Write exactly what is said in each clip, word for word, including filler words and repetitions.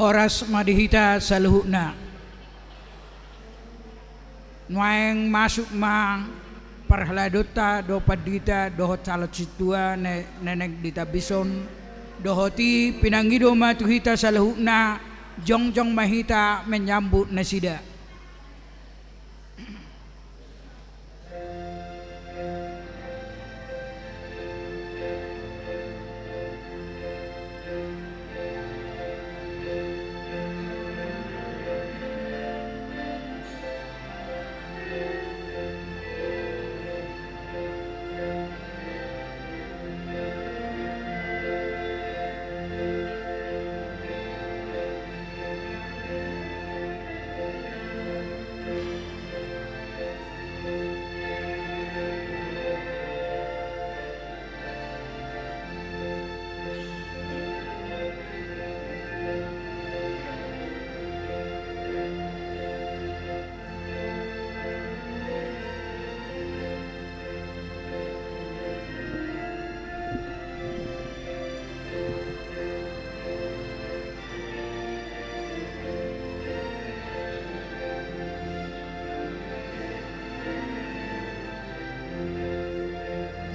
Horas ma di hita saluhutna. Nuaeng masuk ma parhalado ta dohot pandita dohot calon sintua na naeng ditambison, dohot i pinangido ma tu hita saluhutna, jongjong ma hita menyambut nasida.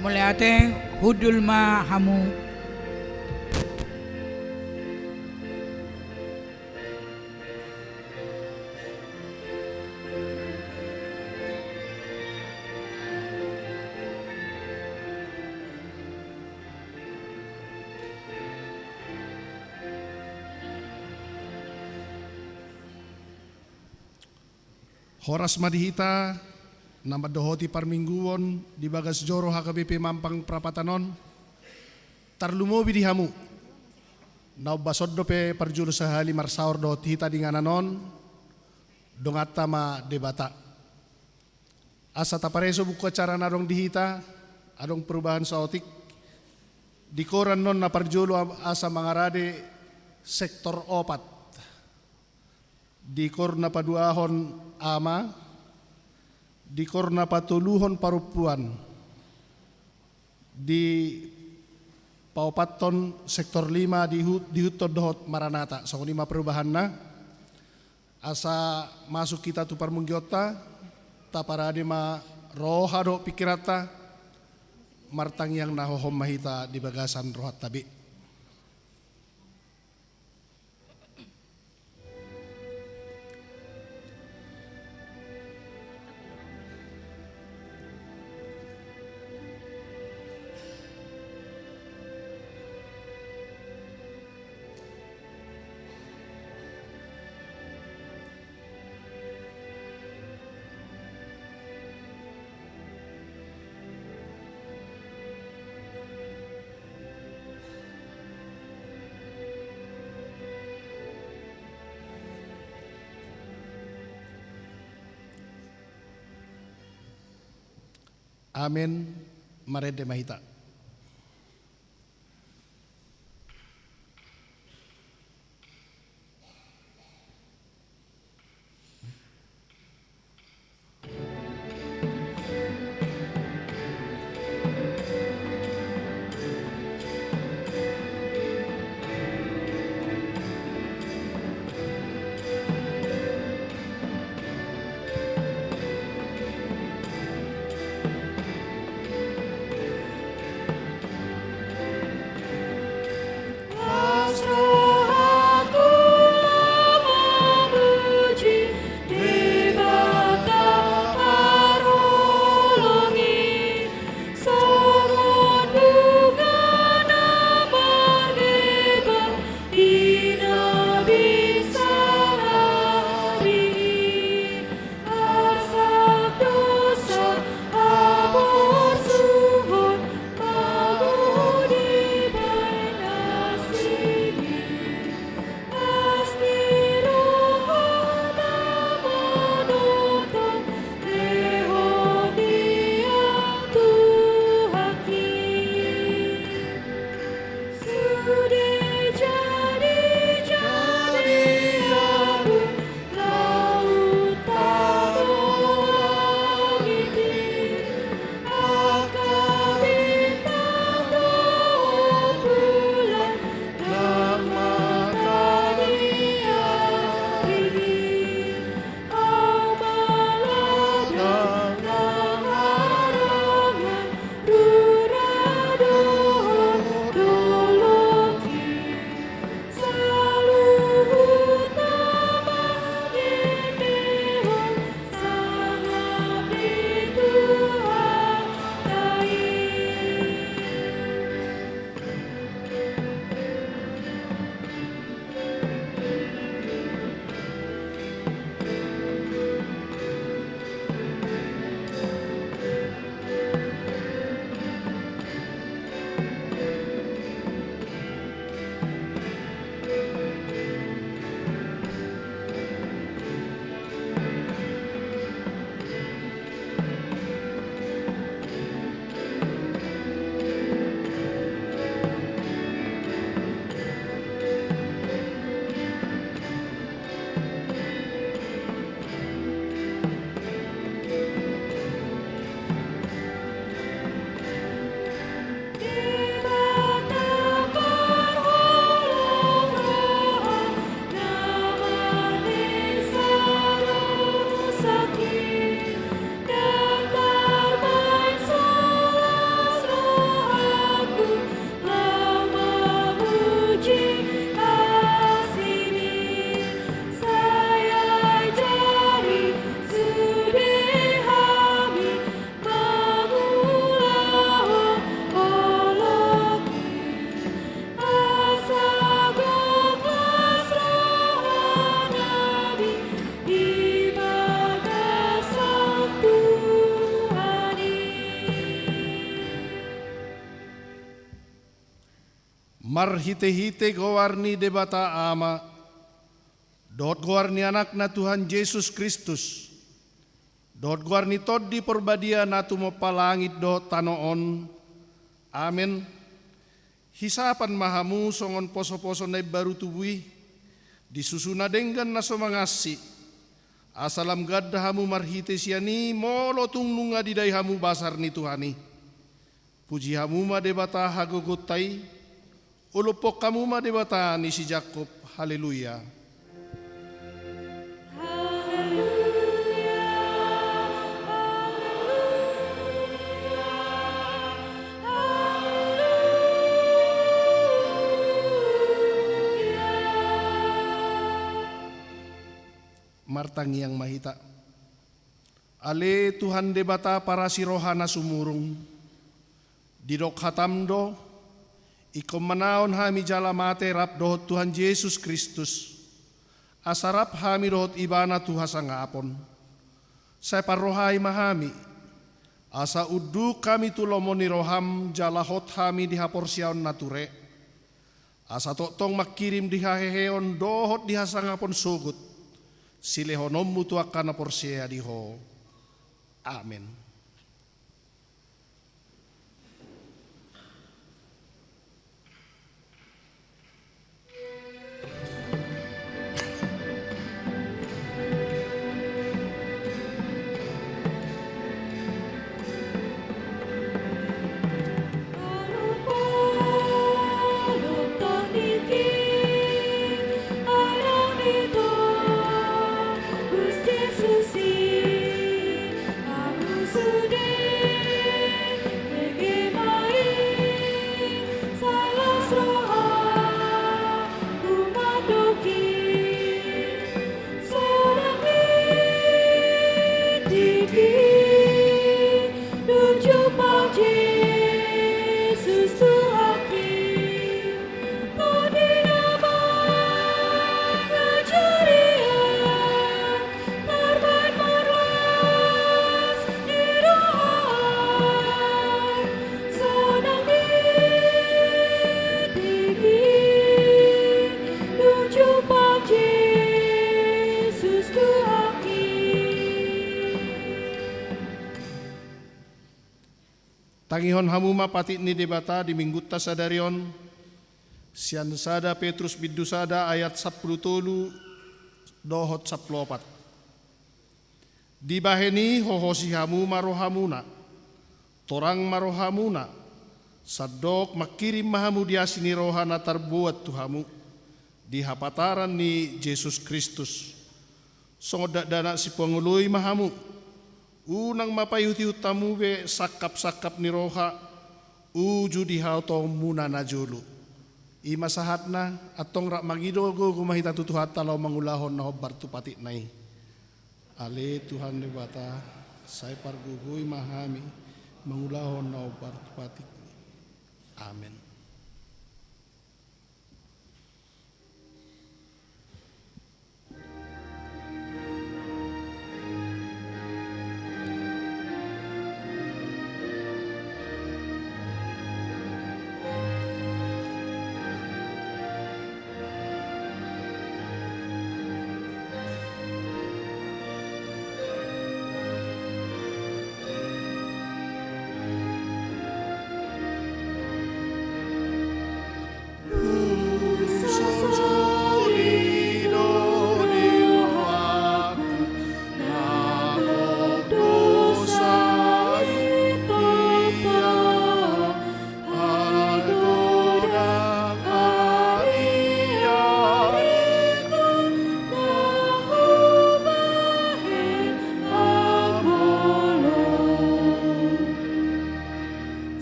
Mauliate, hundul ma hamu. Horas ma di hita na mandohoti parmingguon di bagas joro H K B P Mampang Prapatan on. Tarlumobi di hamu na umbahen dope parjolo sahali marsaor dohot hita di inganan on, donganta ma Debata. Asa tapareso buku acara na adong di hita, adong perubahan saotik di koran on. Na parjolo, asa mangarade sektor opat. Di kor na paduahon ama, di kor na patoluhon parompuan, di paopathon sektor lima di hu-, dihuthon dohot Maranata. Songon i ma perubahanna. Asa masuk hita tu parmingguonta, taparade ma roha dohot pingkiranta, martangiang na hohom ma hita di bagasan rohanta be. Amen. Marende ma hita. Marhite-hite goar ni Debata Ama, dohot goar ni Anakna Tuhan Jesus Kristus, dohot goar ni Tondi Porbadia na tumompa langit dohot tano on. Amen. Hisapan ma hamu songon poso-poso na imbaru tubu i, di susu na denggan na so mangansi, asa lam ganda hamu marhite sian i molo tung nunga didai hamu basar ni Tuhan i. Puji hamu ma Debata hagogoonta i, ulophon hamu ma Debata ni si Jakkob. Haleluya. Martangiang ma hita. Ale Tuhan Debata parasi roha na sumurung, didok hatam do, ingkon manaon hami jala mate rap dohot Tuhan Jesus Kristus, asa rap hami dohot Ibana tu hasangapon. Sai parrohai ma hami, asa unduk hami tu lomo ni roham jala hot hami di haporseaon na ture. Asa tongtong mangkirim di haheheon dohot di hasangapon sogot, silehononmu tu angka na porsea di Ho. Amen. Tangihon hamu ma patik ni Debata di Minggunta sadari on, sian sada Petrus bindu sada ayat sampulu tolu dohot sampulu opat. Dibahen i hohosi hamu ma rohamuna, torang ma rohamuna, sandok mangkirim ma hamu di asi ni roha na tarboan tu hamu, di hapataran ni Jesus Kristus. Songon dakdanak sipangoloi ma hamu, unang ma paihut-ihut hamu be sangkap-sangkap ni roha, uju di haotoonmuna na jolo. I ma sahatna, antong rap mangido gogo ma hita tu Tuhanta laho mangulahon na hombar tu patikna i. Ale Tuhan Debata, sai pargogoi ma hami mangulahon na hombar tu patikmi. Amen.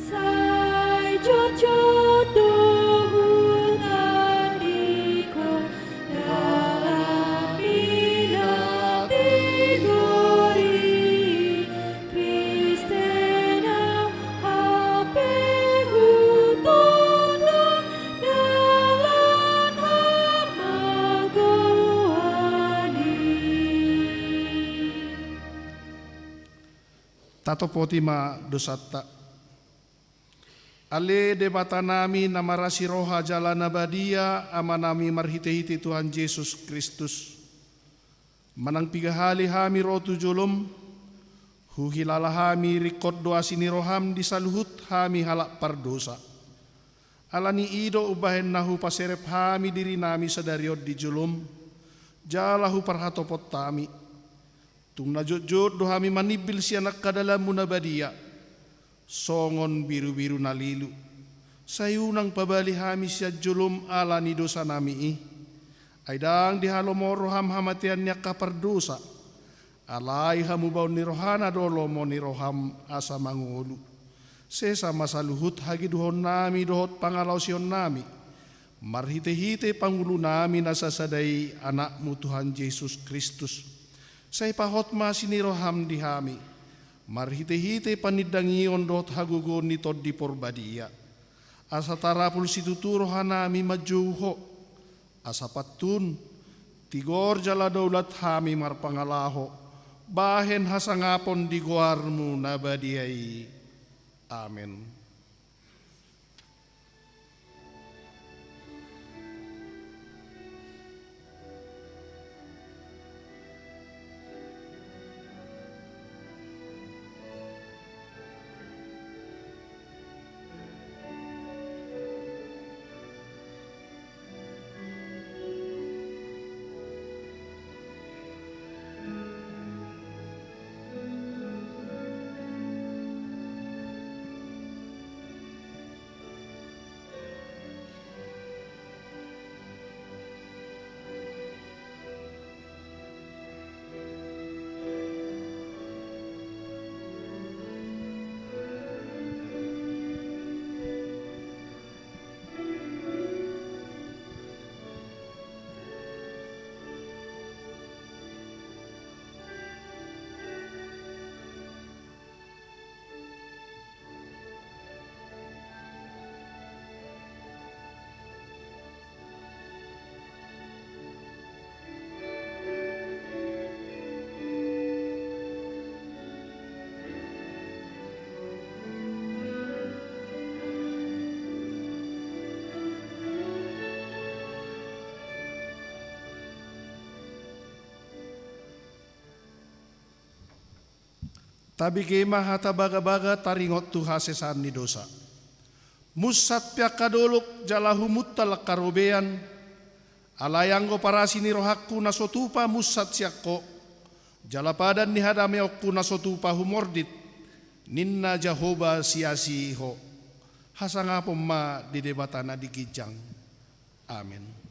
Sai jotjot do hutandingkon dalan ni na tigor i, Kristen ahu, hape hutondang dalan hamagoan i. Tatopoti ma dosanta. Ale Debatanami na marasi roha jala na badia, Amanami marhitehite Tuhan Jesus Kristus. Manang piga hali hami ro tu jolom, huhilala hami ringkot do asi ni roham di saluhut hami halak pardosa. Ala ni i do umbahen na hupaserep hami dirinami sadari on di jolom, jala huparhatopot hami. Tung na jotjot do hami manimbil sian angka dalanmu na badia, songon birubiru na lilu. Sai unang pabali hami sian jolom ala ni dosanami i. Ai ndang dihalomohon roham hamatean ni angka pardosa. Alai hamubaon ni rohana do lomo ni roham asa mangolu. Sesa ma saluhut hagiduhonnami dohot pangalaosionnami. Marhitehite pangulunami na sasada i, Anakmu Tuhan Jesus Kristus. Sai pahot ma asi ni roham di hami. Marhitehite panindangion dohot hagogoon ni Tondi Porbadia. Asa tarapul situtu rohanami manjou Ho. Asa pantun, tigor jala daulat hami marpangalaho, bahen hasangapon di goarmu na badia i. Amen. Tabege ma hata bagabaga taringot tu hasesaan ni dosa. Munsat pe angka dolok jala humuntal angka robean, alai anggo parasi ni rohangku na so tupa munsat sian Ho, jala padan ni hadameonku na so tupa humordit, ninna Jahowa siasi Ho. Hasangapon ma di Debata na di ginjang. Amen.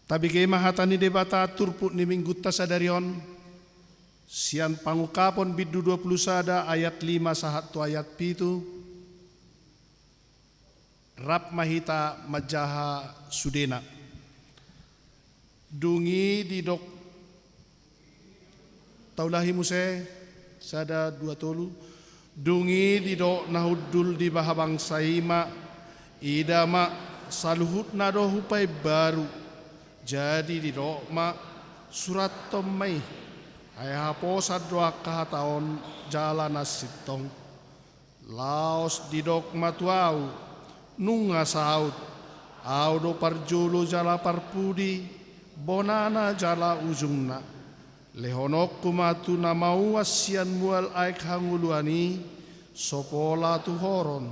Tabege ma hata ni Debata turpuk ni minggunta sadari on, sian Pangungkapon bindu dua pulu sada ayat lima sahat tu ayat pitu. Rap ma hita manjaha sudena. Dung i didok, taulahi muse, sada, dua, tolu. Dung i didok na hundul di bahabangsa i ma, ida ma, saluhutna do hupaimbaru. Jadi didok ma, surathon ma i. Ai haposan do angka hata on jala na sintong. Laos didok ma tu ahu, nunga saut. Ahu do parjolo jala parpudi, bonana jala ujungna. Lehononku ma tu na mauas sian mual aek hangoluan i, so pola tuhoron.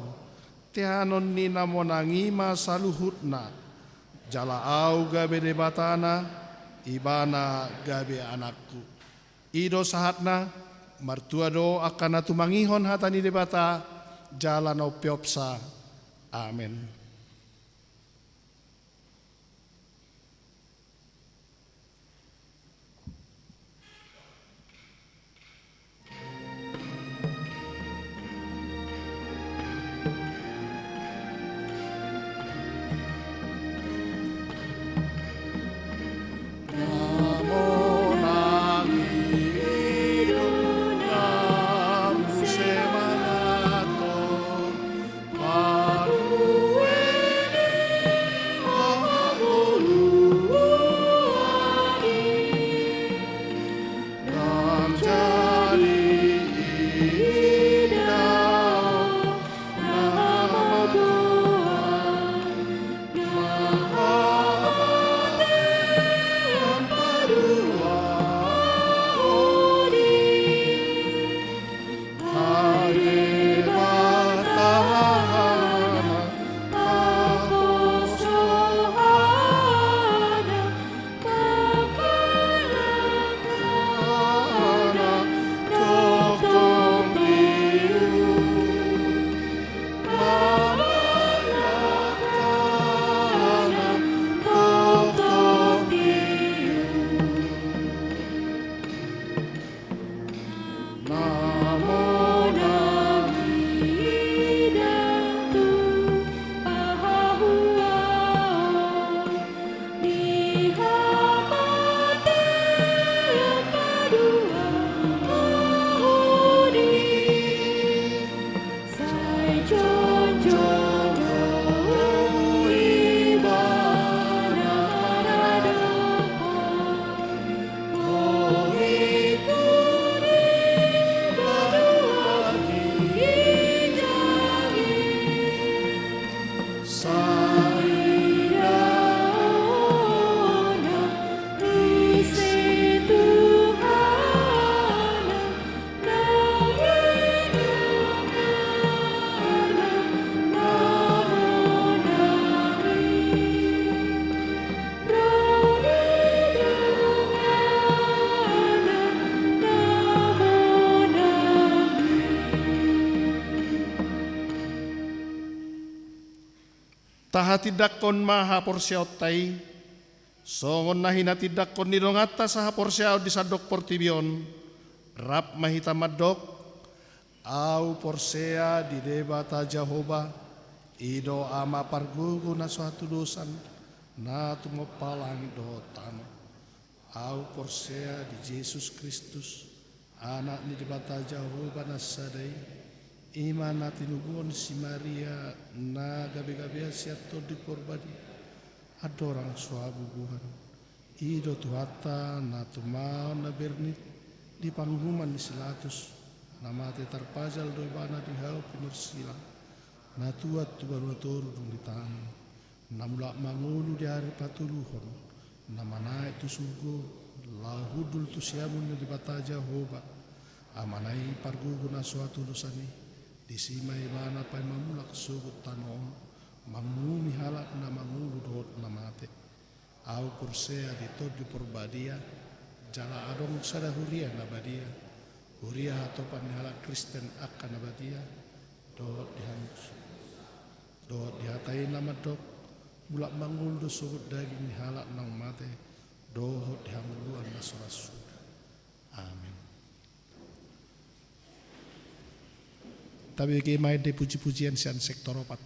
Teanon ni na monang i ma saluhutna. Jala ahu gabe Debatana, ibana gabe anakku. I do sahatna. Martua do angka na tumangihon hata ni Debata jala na umpeopsa. Amen. Tahatindangkon ma haporseaonta i, songon na hinatindangkon ni donganta sahaporseaon di sandok portibi on. Rap ma hita mandok: Ahu porsea di Debata Jahowa, i do Ama pargogo na so hatudosan, na tumompa langit dohot tano. Ahu porsea di Jesus Kristus, Anak ni Debata Jahowa na sada i, i ma na tinubuhon si Maria na gabegabean sian Tondi Porbadia, andorang so habubuhan. I do Tuhanta na tumaon na bernit di panguhuman ni si Pilatus, na mate tarpajal do ibana di hau pinarsilang, na tuat tu banua toru dung ditangi. Na mulak mangolu di ari patoluhon, na manaek tu surgo, laho hundul tu siamun ni Debata Jahowa, Amana i pargogo na so hatudosan i, disi ma ibana paima mulak sogot tano on, manguhumi halak na mangolu dohot na mate. Ahu porsea di Tondi Porbadia, jala adong sada huria na badia, huria hatopan ni halak Kristen angka na badia, dohot di hamus. Dohot di hata i na mandok, mulak mangolu do sogot daging ni halak naung mate, dohot di hangoluan na so ra suda. Amen. Tabege ma ende pujipujian sian sektor opat.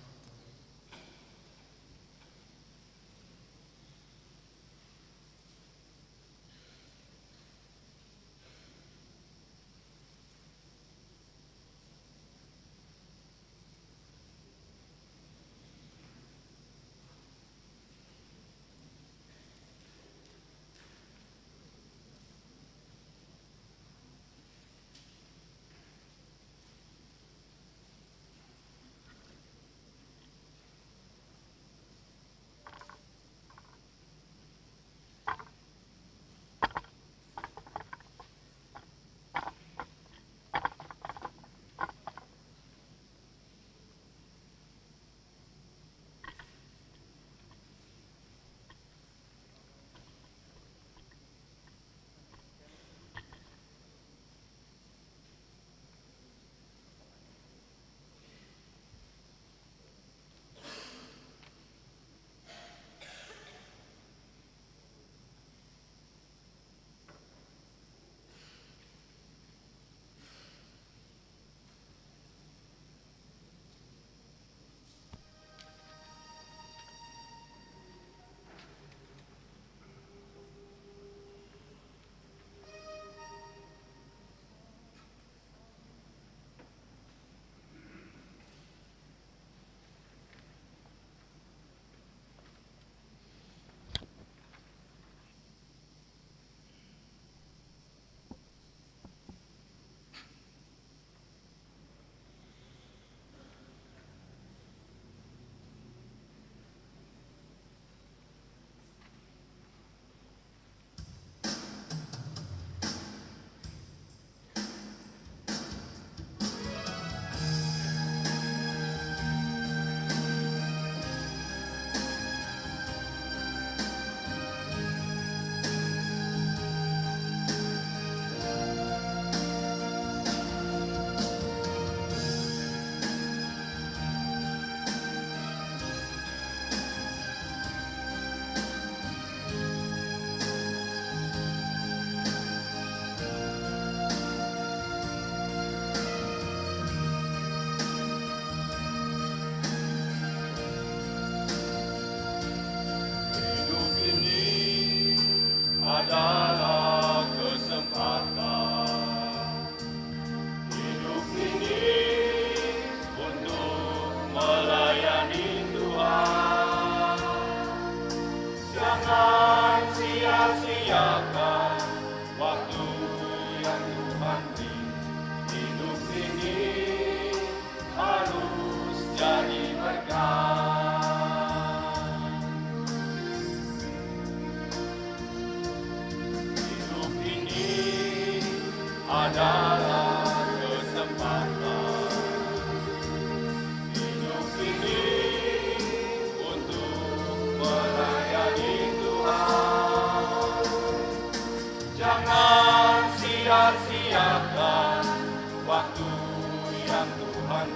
Tuhan,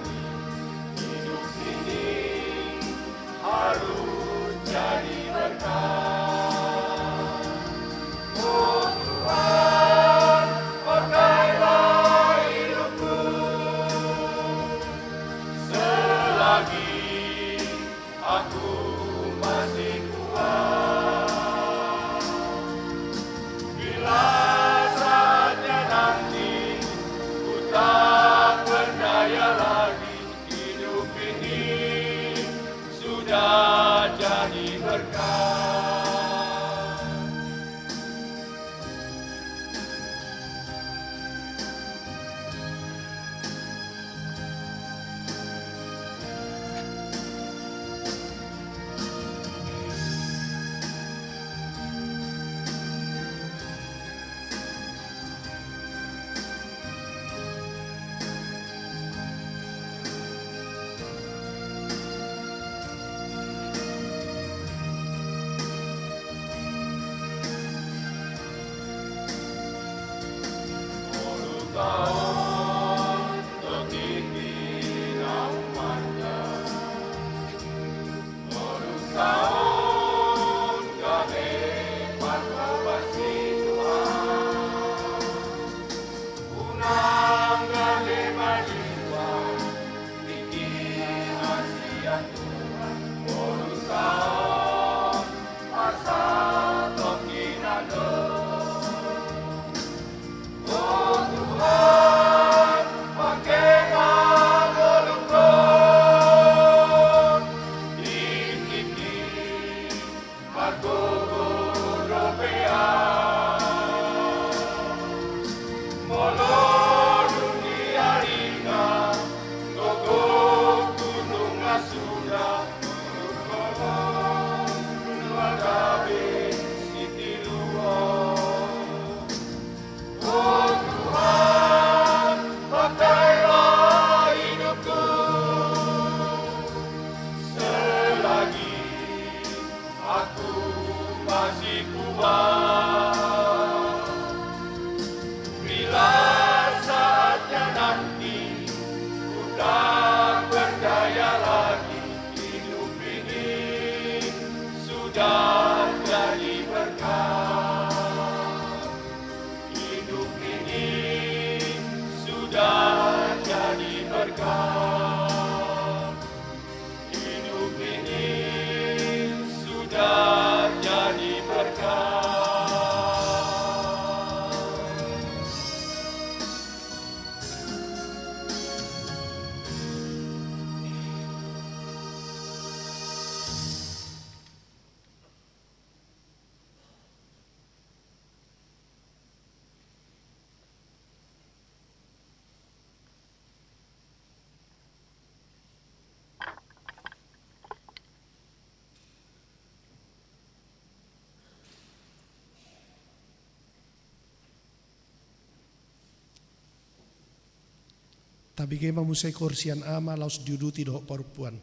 hidup ini harus jadi berkat. Oh Tuhan, pakailah hidupku selagi aku masih kuat. Bila saatnya nanti ku tak berdaya lagi, hidup ini sudah jadi berkat. Oh Tuhan, pakailah hidupku selagi aku masih kuat. Bila saatnya nanti ku tak berdaya lagi, hidup ini sudah jadi berkat. Hidup ini sudah jadi berkat. Hidup ini sudah jadi berkat. Tabege ma muse i, horong sian Ama, laos diuduti dohot parompuan.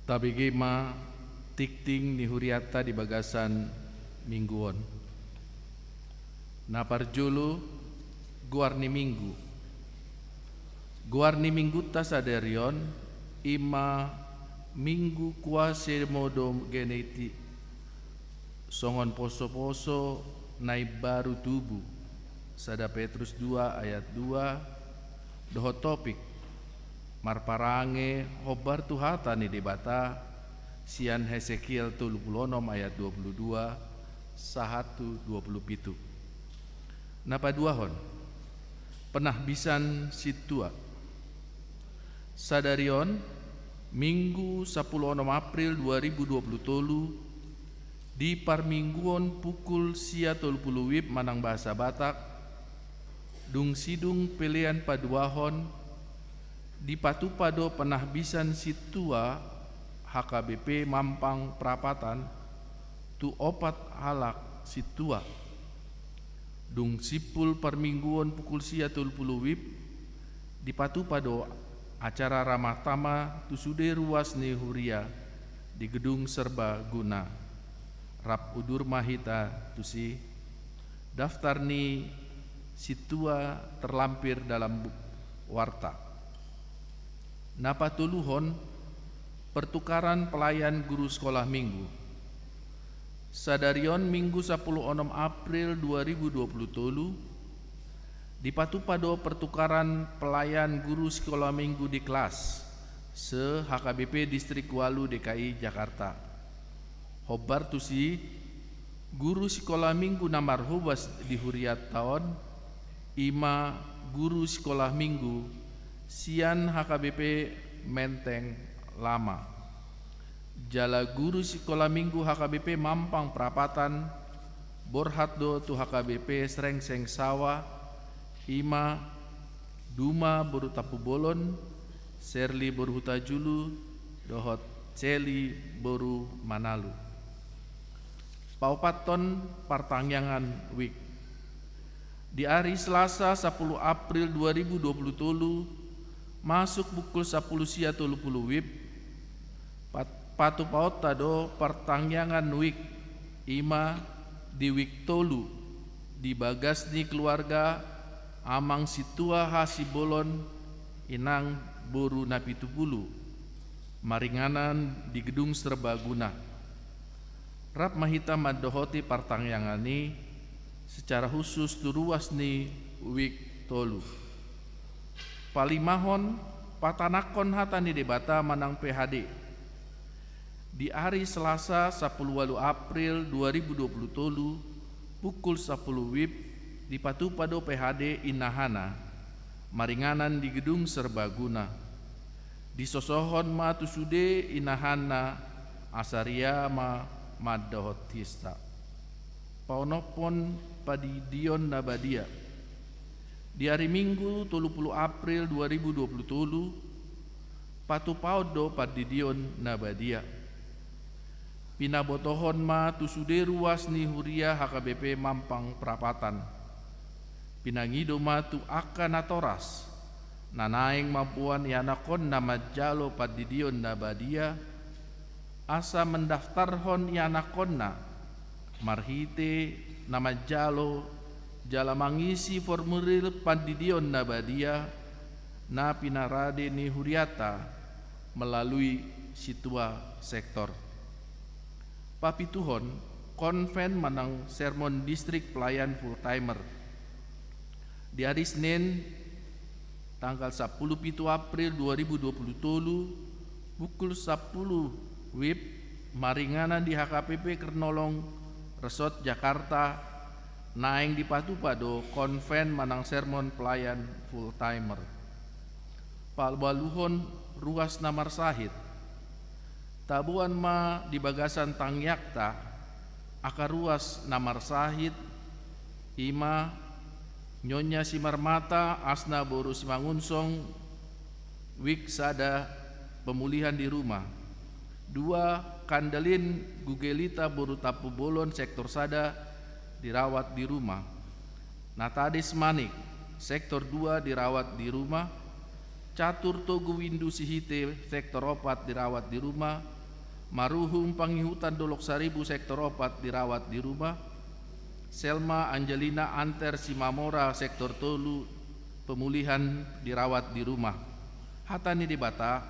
Tabege ma tingting ni hurianta di bagasan minggu on. Na parjolo, goar ni minggu. Goar ni minggunta sadari on i ma Minggu Quasimodogeniti, songon poso-poso na imbaru tubu, sada Petrus dua ayat dua, dohot topik, marparange hombar tu hata ni Debata, sian Hesekiel tolu pulu onom ayat dua pulu dua sahat tu dua pulu pitu. Na paduahon, penahbisan sintua. Sadari on, Minggu sampulu onom April dua ribu dua pulu tolu, di parmingguon pukul sia tolu pulu wib manang bahasa Batak, dung sidung pelean paduahon, dipatupa do penahbisan sintua H K B P Mampang Prapatan tu opat halak sintua. Dung simpul parmingguon pukul sia tolu pulu wib, dipatupa do acara ramah tamah tu sude ruas ni huria di Gedung Serbaguna. Rap udur ma hita tusi. Daftar ni sintua terlampir dalam bu-, warta. Na patoluhon, pertukaran pelayan guru sekolah minggu. Sadari on Minggu sampulu onom April dua ribu dua pulu tolu, dipatupa do pertukaran pelayan guru sekolah minggu di kelas se-H K B P Distrik Walu D K I Jakarta. Hombar tusi, guru sikola minggu na marhobas di hurianta on i ma guru sikola minggu sian H K B P Menteng Lama. Jala guru sikola minggu H K B P Mampang Prapatan borhat do tu H K B P Srengseng Sawa, i ma Duma boru Tampubolon, Serli boru Hutajulu, dohot Celi boru Manalu. Paopathon, partangiangan wijk. Di ari Selasa sampulu April dua ribu dua pulu tolu, masuk pukul sampulu sia tolu pulu wib, pat-, patupaonta do partangiangan wijk, i ma di wijk tolu, di bagas ni keluarga Amang Sintua Hasibolon, Inang boru Napitupulu, maringanan di Gedung Serbaguna. Rap ma hita mandohoti partangiangan i secara khusus tu ruas ni wijk tolu. Palimahon, patanakhon hata ni Debata manang P H D. Di ari Selasa sampulu ualu April dua ribu dua pulu tolu, pukul sampulu wib, dipatupa do P H D inahana, maringanan di Gedung Serbaguna. Disosohon ma tu sude inahana asa ria ma mandohot hista. Paonomhon, pandidion na badia. Di ari Minggu tolu pulu April dua ribu dua pulu tolu, patupaon do pandidion na badia. Pinabotohon ma tu sude ruas ni huria H K B P Mampang Prapatan. Pinangido ma tu angka natoras na naeng mamboan ianakhonna manjalo pandidion na badia, asa mandaftarhon ianakhonna marhite na manjalo jala mangisi formulir pandidion na badia na pinarade ni hurianta melalui sintua sektor. Papituhon, konven manang sermon distrik pelayan full timer. Di ari Senin, tanggal sampulu pitu April dua ribu dua pulu tolu, pukul sampulu wib, maringanan di H K P P Kernolong Resort Jakarta, naeng dipatupa do konven manang sermon pelayan full timer. Paualuhon, ruas na marsahit. Taboan ma di bagasan tangiangta angka ruas na marsahit, i ma Nyonya Simarmata, asna boru Simangunsong, wijk sada, pemulihan di rumah. Dua, Kandalin Gugelita boru Tampubolon, sektor sada, dirawat di rumah. Natadis Manik, sektor dua, dirawat di rumah. Catur Togu Windu Sihite, sektor opat, dirawat di rumah. Maruhum Pangihutan Dolok Saribu sektor opat dirawat di rumah. Selma Angelina Anter Simamora sektor tolu pemulihan dirawat di rumah. Hata ni Debata,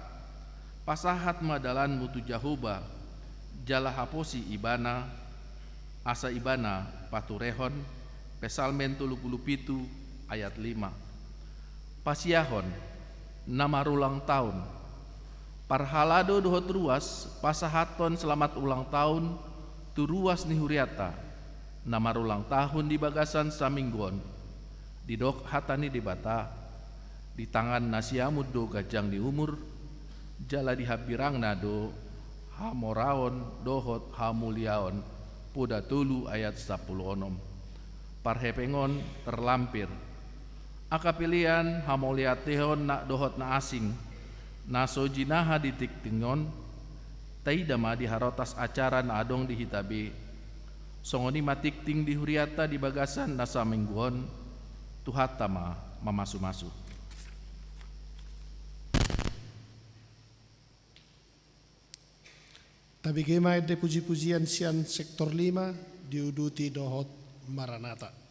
pasahat ma dalanmu tu Jahowa, jala haposi Ibana, asa Ibana paturehon. Psalmen tolu pulu pitu ayat lima. Pasiahon, na marulang taon. Parhalado dohot ruas pasahathon selamat ulang taon tu ruas ni hurianta, na marulang tahun di bagasan saminggu on. Didok hata ni Debata, di tangan na siamun do ganjang ni umur, jala di hambirangna do hamoraon dohot hamuliaon. Poda tolu ayat sampulu onom. Parhepeng on terlampir. Angka pelean hamauliatehon na dohot na asing, na so jinaha di tingting on, taida ma di harotas acara na adong di hita be. Songon i ma tingting di hurianta di bagasan na saminggu on, Tuhanta ma mamasumasu. Tabege ma ende pujipujian sian sektor lima, diuduti dohot Maranatha.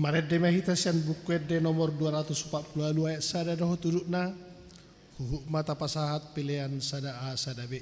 Marende ma hita sian Buku Ende nomor dua ratus opat pulu ualu ayat sada dohot udutna, huhut ma tapasahat pelean sada A sada B.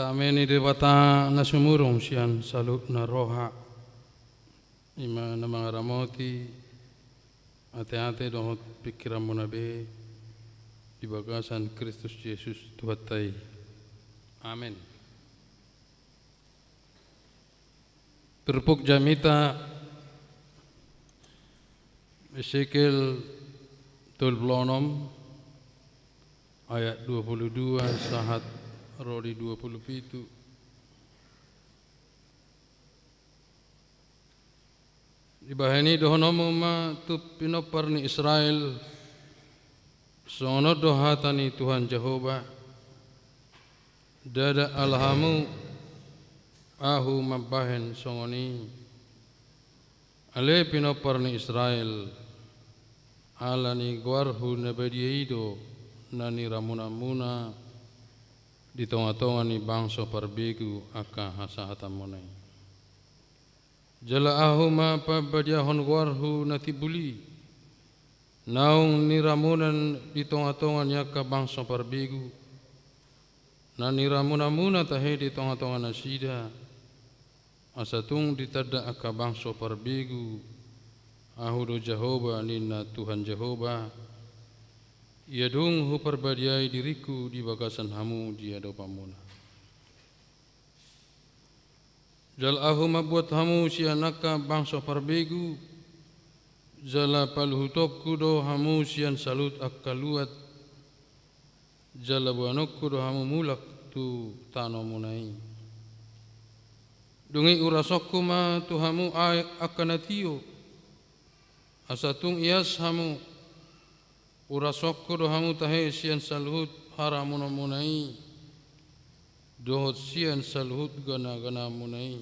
Dame ni Debata na sumurung sian saluhutna roha, i ma na mangaramoti ateate dohot pingkiranmuna be di bagasan Kristus Jesus Tuhanta i. Amen. Turpuk jamita Esekiel tolu pulu onom ayat dua pulu dua sahat ro di dua pulu pitu. Dibahen i dohononmu ma tu pinompar ni Israel: Songon on do hata ni Tuhan Jahowa: Ndada ala hamu Ahu mambahen songon i, ale pinompar ni Israel, ala ni goarhu na badia i do na niramunanmuna di tongatonga ni bangso parbegu angka hasahatanmuna i. Jala Ahu ma pambadiahon goarhu na timbul i, naung niramunan di tongatonga ni angka bangso parbegu, na niramunanmuna tahe di tongatonga nasida, asa tung ditanda angka bangso parbegu, Ahu do Jahowa, ninna Tuhan Jahowa, ia dung Huparbadiai diringKu di bagasan hamu di adopanmuna. Jala Ahu mambuat hamu sian angka bangso parbegu, jala paluhutonKu do hamu sian saluhut angka luat, jala boanonKu do hamu mulak tu tanomuna i. Dung i urasonKu ma tu hamu a-, angka na tio, asa tung ias hamu. UrasonKu do hamu tahe sian saluhut haramunanmuna i, dohot sian saluhut ganaganaanmuna i.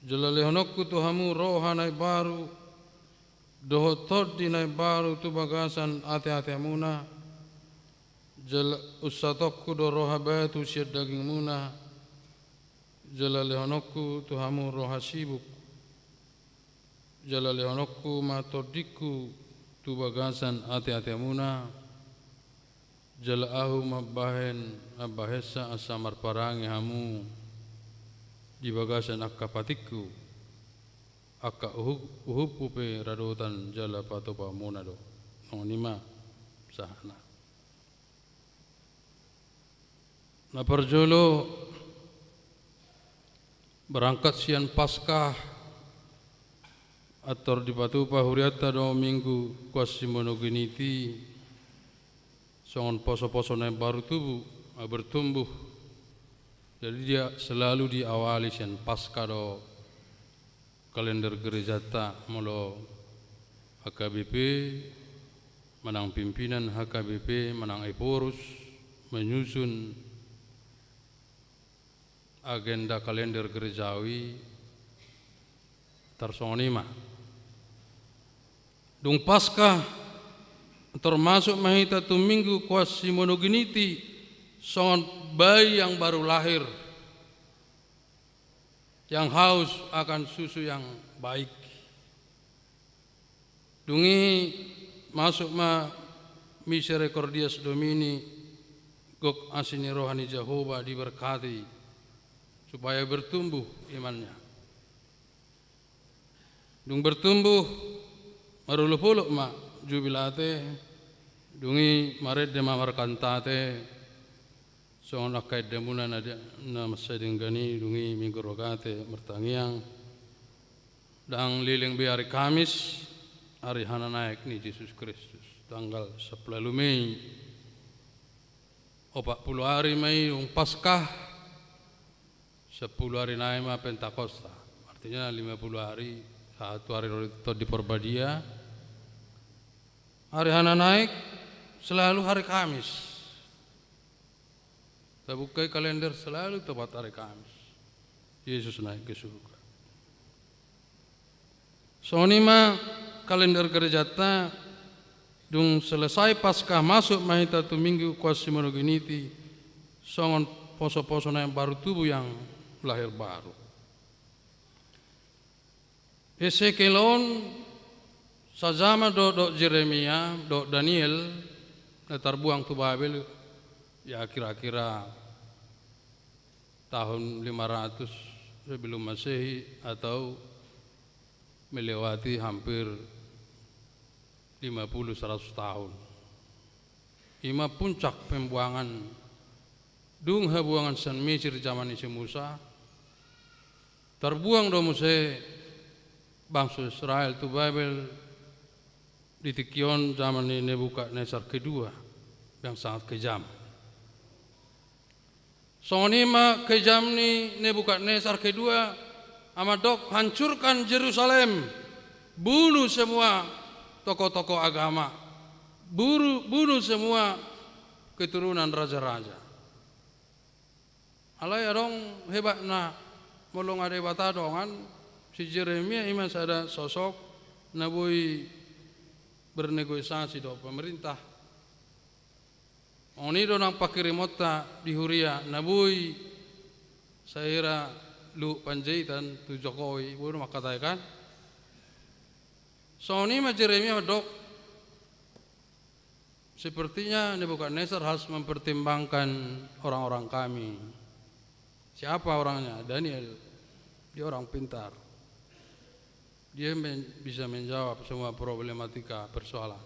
Jala lehononKu tu hamu roha na imbaru, dohot tondi na imbaru tu bagasan ateatemuna, jala unsatonKu do roha batu sian dagingmuna, jala lehononKu tu hamu roha sibuk, jala lehononKu ma TondiKu tu bagasan ateatemuna, jala Ahu mambahen ambahensa asa marparange hamu di bagasan angka patikKu, angka uhup-, uhupHu pe radotan jala patupaonmuna do. Songon i ma sahatna. Na parjolo, berangkat sian Paskah, antar dipatupa hurianta do Minggu Quasimodogeniti, songon poso-poso na imbaru tubu, ah, bertumbuh. Jadi dia selalu diawali sian Paskah do kalender gerejanta, molo H K B P, manang pimpinan H K B P, manang Ephorus, menyusun agenda kalender gerejawi, tarsongon i ma. Dung Paskah, termasuk ma hita tu Minggu Quasimodogeniti, songon bayi yang baru lahir, yang haus akan susu yang baik. Dung i masuk ma Misericordias Domini, gok asi ni roha ni Jahowa diberkati, supaya bertumbuh imannya. Dung bertumbuh, marolopolop ma jubilate, dung i marende ma markantate, songon angka endamuna na di-, na mansai denggan i, dung i Minggu Rogate martangiang. Ndang leleng be ari Kamis, ari hananaek ni Jesus Kristus, tanggal sampulu ualu Mei. Opat pulu ari ma i dung Paskah, sampulu ari nai ma Pentakosta. Artinya lima pulu ari, sahat tu ari Tondi Parbadia. Ari hananaek selalu hari Kamis. Tabuka i kalender, selalu tepat hari Kamis Yesus naik ke surga. Songon i ma kalender gerejanta. Dung selesai Paskah, masuk ma hita tu Minggu Quasimodogeniti, songon poso-poso na imbaru tubuh, yang lahir baru. Esekiel on sajaman dohot, dohot Jeremia, dohot Daniel, na tarbuang tu Babel, ya, kira-kira tahun lima ratus sebelum Masehi atau melewati hampir lima puluh seratus tahun. I ma puncak pembuangan, dung habuangan sian Mesir zaman ni si Musa, tarbuang do muse bangso Israel tu Babel di tingki on zaman ni Nebukadnesar kedua, yang sangat kejam. Songon i ma kejam ni Nebukadnesar kedua, na mandok, hancurkan Jerusalem, bunuh semua tokoh-tokoh agama, buru-, bunuh semua keturunan raja-raja. Alai adong hebatna, molo nga Debata dongan, si Jeremia i ma sada sosok na boi bernegosiasi dohot pemerintah. Songon i do nang pangkirimonta di huria na boi sai hira Luhut Panjaitan tu Jokowi, boi do mangkatai kan. Songon i ma Jeremia mandok, sepertinya Nebukadnesar harus mempertimbangkan orang-orang kami. Siapa orangnya? Daniel. Dia orang pintar. Dia men-, bisa menjawab semua problematika, persoalan.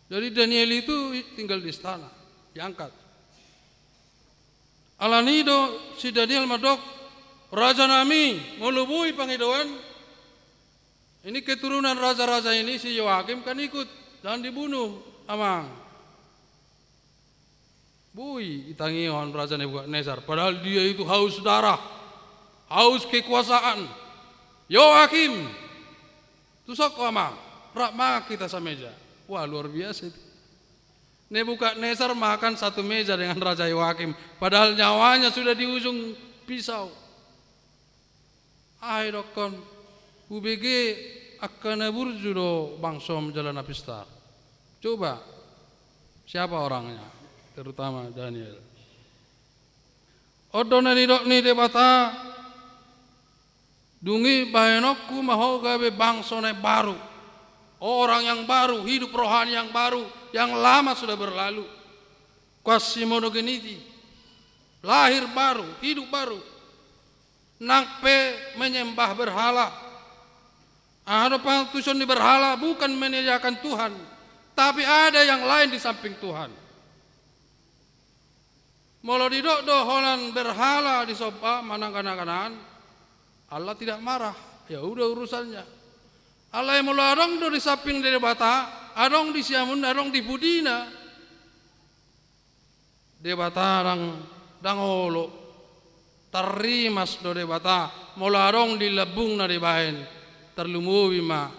Jadi Daniel itu tinggal di istana, diangkat. Alani i do si Daniel mandok, raja nami, molo boi pangidoan, ini keturunan raja-raja ini, si Yoakim kan ikut, jangan dibunuh, amang. Boi ditangihon raja Nebukadnesar, padahal dia itu haus darah, haus kekuasaan. Yoakim, tu son ho amang, rap mangan hita sameja. Wah, luar biasa itu. Nebukadnesar makan satu meja dengan Raja Yoakim, padahal nyawanya sudah di ujung pisau. Aha didokkon, hubege angka na burju do bangsom jala na pistar. Coba, siapa orangnya? Terutama Daniel. On do na nidok ni Debata, dung i bahenonku ma ho gabe bangso na imbaru. Orang yang baru, hidup rohani yang baru, yang lama sudah berlalu. Quasimodogeniti, lahir baru, hidup baru. Nang pe menyembah berhala. Aha do pangantusion ni berhala? Bukan menyediakan Tuhan, tapi ada yang lain di samping Tuhan. Molo didok do holan berhala disomba manang gana-ganaan, Allah tidak marah. Ya udah urusannya. Alai molo adong do di samping Debata, adong di siamun, adong di pudina. Debata ndang, ndang olo, tarrimas do Debata, molo adong di lambungna dibahen, tarlumobi ma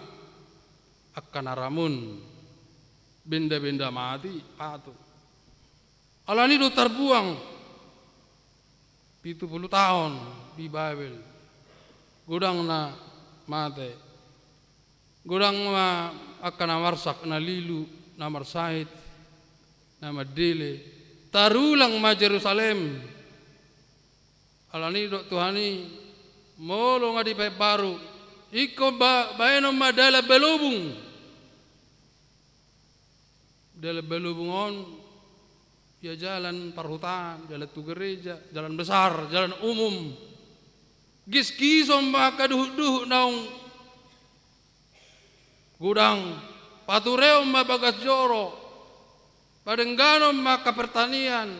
angka na ramun, benda-benda mati, patung. Alani do tarbuang pitu pulu taon di Babel, godangna mate. Godang ma angka na marsak, na lilu, na marsahit, na mandele. Tarulang ma Jerusalem. Alani didok Tuhan i, molo nga dibaen baru, ingkon ba-, baenon ma dalan balobung. Dalan balobung on, ia jalan parhutaan, jalan tu gereja, jalan besar, jalan umum. Gisgison ma angka duhut-duhut naung godang, patureon ma bagas joro, padengganon ma angka pertanian,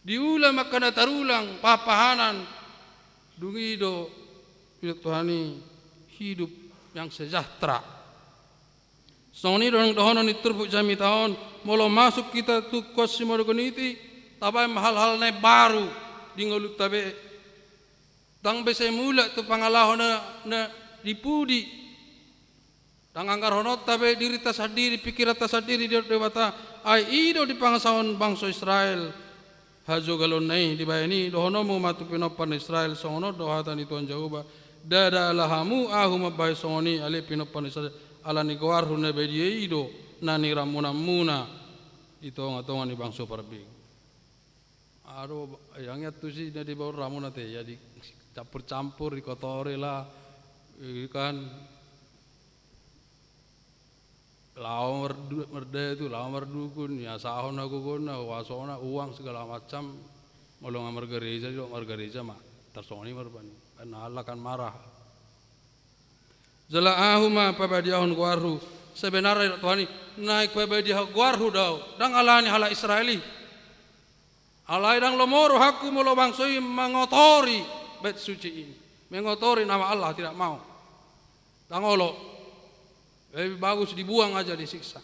diula ma angka na tarulang, pahan-pahanan, dung i do, didok Tuhan i, hidup yang sejahtera. Songon i do nang dohonon ni turpuk jamita on, molo masuk hita tu Quasimodogeniti, tabaen ma hal-hal na imbaru di ngolunta be. Ndang be sai mulak tu pangalaho na, na di pudi. Ndang anggarhononta be dirinta sandiri, pingkiranta sandiri, didok Debata, ai i do dipangasahon bangso Israel. Hajogalonna i dibaen i, dohononmu ma tu pinompar ni Israel, songon on do hata ni Tuhan Jahowa, ndada ala hamu ahu mambahen songon i, ale pinompar ni Israel, ala ni goarhu na badia i do, na niramunanmuna di tonga-tonga ni bangso parbegu. Adong, eh, angiat tusi na dibaen ramuna te, ya dicampur-campur, dikotori lah, eh, kan. Laho mardu-, mardatu, laho mardukun, niasahon hagogona, huasona, uang segala macam. Molo nga margareja, didok margareja ma. Tarsongon i ma rupani. Kan na ala kan marah. Jala ahu ma pabadiahon goarhu. Sebenarna didok Tuhan i, naeng pabadiahon goarhu do ahu. Ndang alani halak Israel i. Alai ndang lomo rohangku molo bangso i mangotori bait suci i. Mengotori nama Allah, tidak mau. Ndang olo. Lebih bagus dibuang aja, disiksa.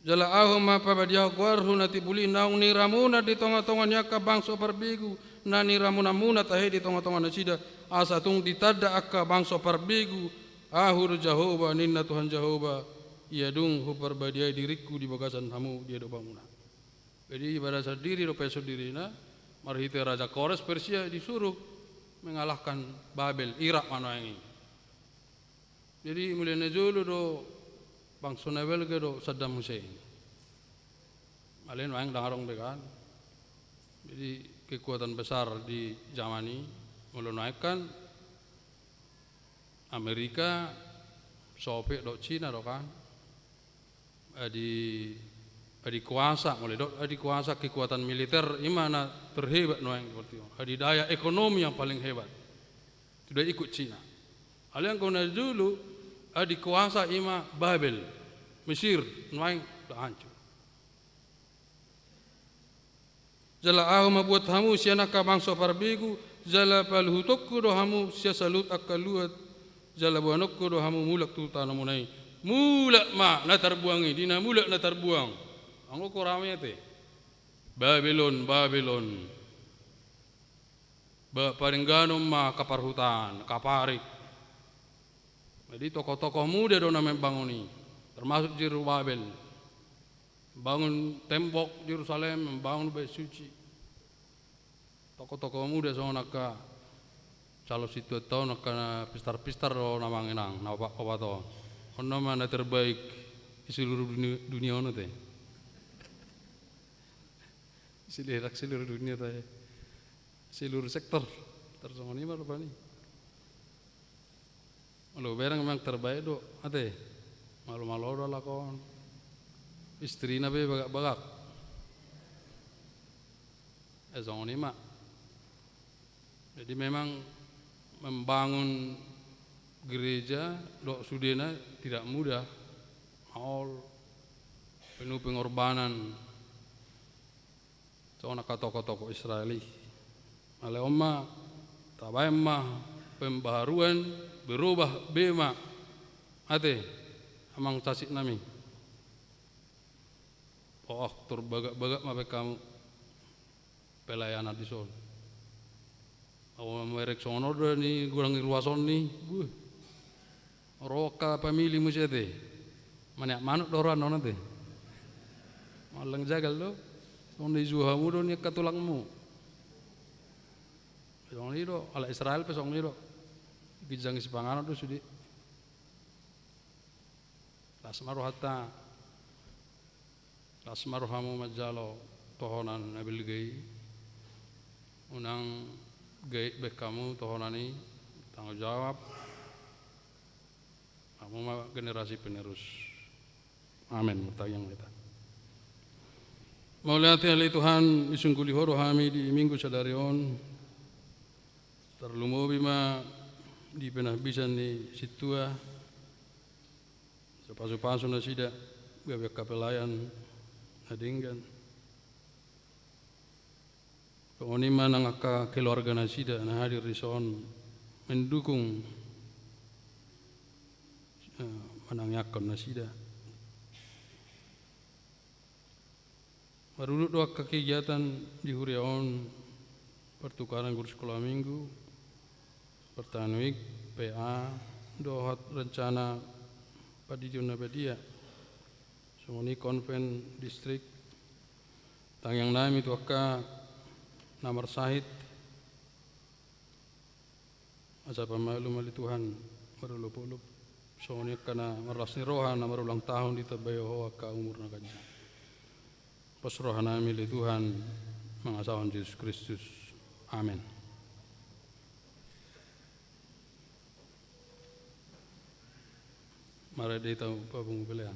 Jala ahu ma pabadiahon goarhu na timbul i naung niramuna di tongatonga ni angka bangso parbegu na niramunamuna tahe di tongatonga nasida, asa tung ditanda angka bangso parbegu, ahu do Jahowa, ninna Tuhan Jahowa, ia dung huparbadiai diringku di bagasan hamu di adopamuna. Jadi ibadah sandiri dope sondirina, marhite Raja Kores Persia disuruh mengalahkan Babel, Irak ma nuaeng i. Jadi mulai na jolo do bangso na balga do Saddam Hussein. Alai nuaeng ndang adong be kan. Jadi kekuatan besar di zaman i, molo nuaeng kan Amerika, Soviet do, Cina do kan. Adi, adi kuasa, molo didok adi kuasa kekuatan militer, i ma na terhebat nuaeng berarti. Adi daya ekonomi yang paling hebat. Sudah ikut Cina. Alai anggo na jolo, adi kuasa i ma Babel, Mesir, nuaeng sudah hancur. Jala ahu ma buat hamu sian angka bangso parbegu, jala paluhutonku do hamu sian saluhut angka luat, jala boanonku do hamu mulak tu tanamuna i. Mulak ma na tarbuang i, di na mulak na tarbuang. Anggo ko rame ate. Babel on, Babel on. Ba parengganon ma angka parhutaan, angka parik. Jadi tokoh-tokoh muda do na membangun i, termasuk Zerubabel. Membangun tembok Jerusalem, membangun bait suci. Tokoh-tokoh muda songon angka calon situan taon, angka na pistar-pistar do na mangenang, na opat, opat on. On nama na terbaik di seluruh dunia, dunia on ate. Silerak seluruh dunia ate. Seluruh sektor. Tarsongon i ma rupani. Molo bereng memang terbaik do, ate. Malo-malo do halak on. Istrina pe bagak-bagak. Eh, songon i ma. Jadi memang membangun gereja dohot sudena tidak mudah. Maol, penuh pengorbanan. Songon angka tokoh-tokoh Israel i. Alai on ma, tabaen ma pembaharuan, berubah be ma. Ate, amang casiknami. Oh, aktor bagak-bagak ma baen hamu pelayanan dison. Ahu merek songon on do ni godang ni ruas on ni. Buh. Ro angka pamili muse ate. Maniak manuk do rohana on ate. Mallang jagal do. Songon i juo hamu do ni angka tulangmu. Songon i do, halak Israel pe songon i do. Ginjang sipanganon do sude. Las ma rohanta. Las ma rohamu manjalo tohonan na balga i. Unang gabe hamu tohonan i, tanggung jawab. Hamu ma generasi penerus. Amen. Martangiang ma hita. Mauliate ale Tuhan, disungguli Ho do hami di Minggu sadari on. Tarlumobi ma di penampiasan ni sintua. Asa pasupasu nasida gabe angka pelayan na denggan. Songon i ma nang angka keluarga nasida na hadir dison mendukung, eh, manangiangkon nasida. Marudut do angka kegiatan di huria on, pertukaran guru sekolah minggu, pertanian week, P A, dohot rencana pandidion na badia. Songon i konven distrik. Tangiang nami tu angka na marsahit. Asa pamalum ale Tuhan, marolopolop. Songon i angka na marlas ni roha, na marulang tahun, ditambai Ho angka umur na ganjang. Pos roha nami ale Tuhan, mangasahon Jesus Kristus. Amen. Mari di tau papungu pelean.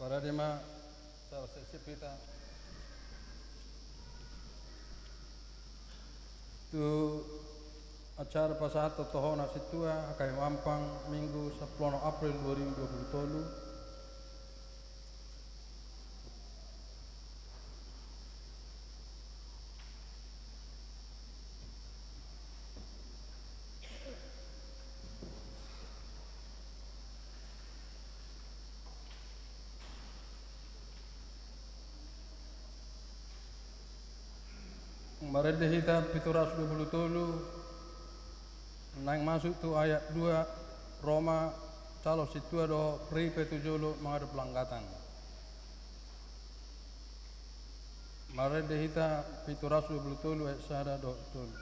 Parade ma, sarsesip hita tu acara pasahat tohona sintua, H K B P Mampang, Minggu sampulu onom April dua ribu dua puluh tolu. Marende hita pitu ratus dua puluh tolu, naeng masuk tu ayat dua, Roma, calon sintua dohot ripe tu jolo mangadop langgatan. Marende hita pitu ratus dua puluh tolu ayat sada dohot tolu.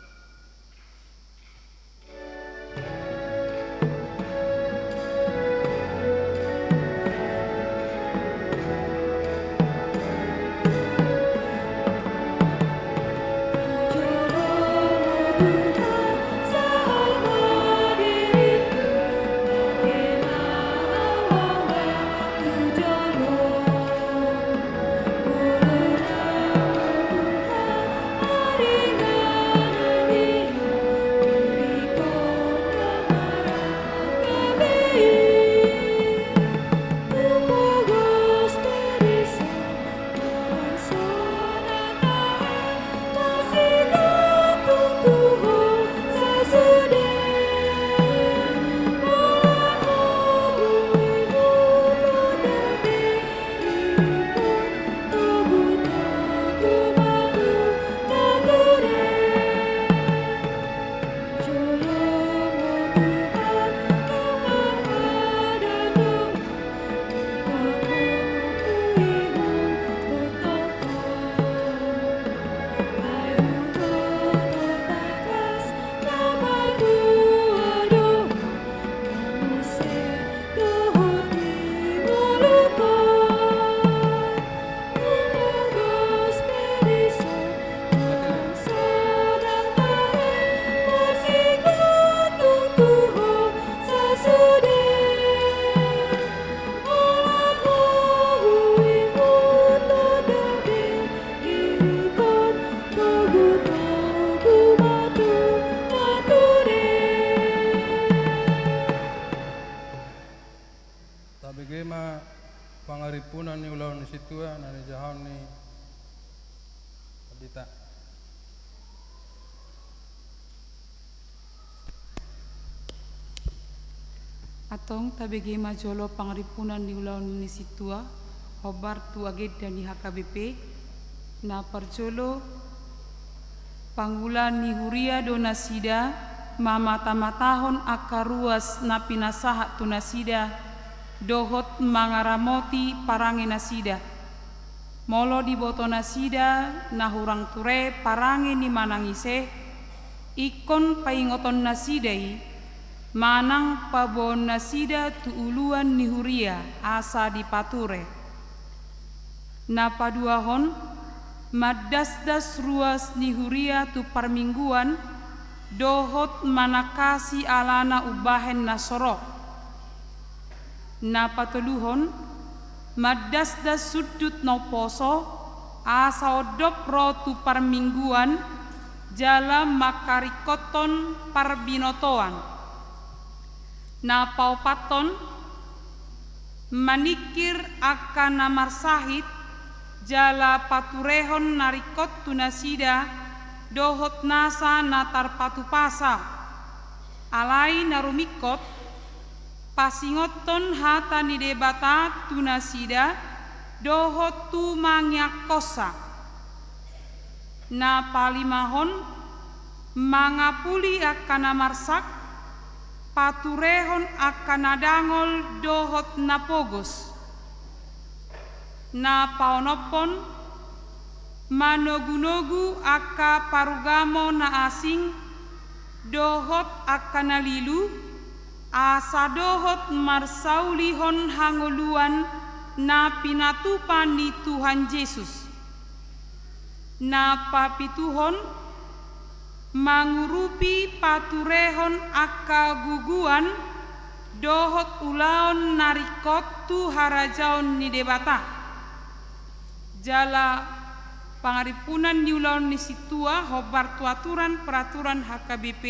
Tabege ma pangarimpunan ni ulaon ni sintua na nijahahon ni pandita. Antong tabege ma jolo pangarimpunan ni ulaon ni sintua, hombar tu agenda ni H K B P. Na parjolo, pangula ni huria do nasida, mamatamatahon angka ruas na pinasahat tu nasida, dohot mangaramoti parange nasida. Molo diboto nasida na hurang ture parange ni manang ise, ingkon paingoton nasida i, manang paboaon nasida tu uluan ni huria asa dipature. Na paduahon, mandasdas ruas ni huria tu parmingguan, dohot manangkasi alana umbahen na so ro. Na patoluhon, mandasdas sundut na umposo, asa ondop ro tu parmingguan, jala mangkaringkothon parbinotoan. Na paopathon, maningkir angka na marsahit, jala paturehon na ringkot tu nasida, dohot nasa na tarpatupasa. Alai na rumingkot, pasingothon hata ni Debata tu nasida, dohot tu mangiangkonsa. Na palimahon, mangapuli angka na marsak, paturehon angka na dangol dohot na pogos. Na paonomhon, manogunogu angka parugamo na asing, dohot angka na lilu, asa dohot marsaulihon hangoluan na pinatupa ni Tuhan Jesus. Na papituhon, mangurupi paturehon angka guguan, dohot ulaon na ringkot tu harajaon ni Debata. Jala pangarimpunan ni ulaon ni sintua hombar tu aturan peraturan H K B P,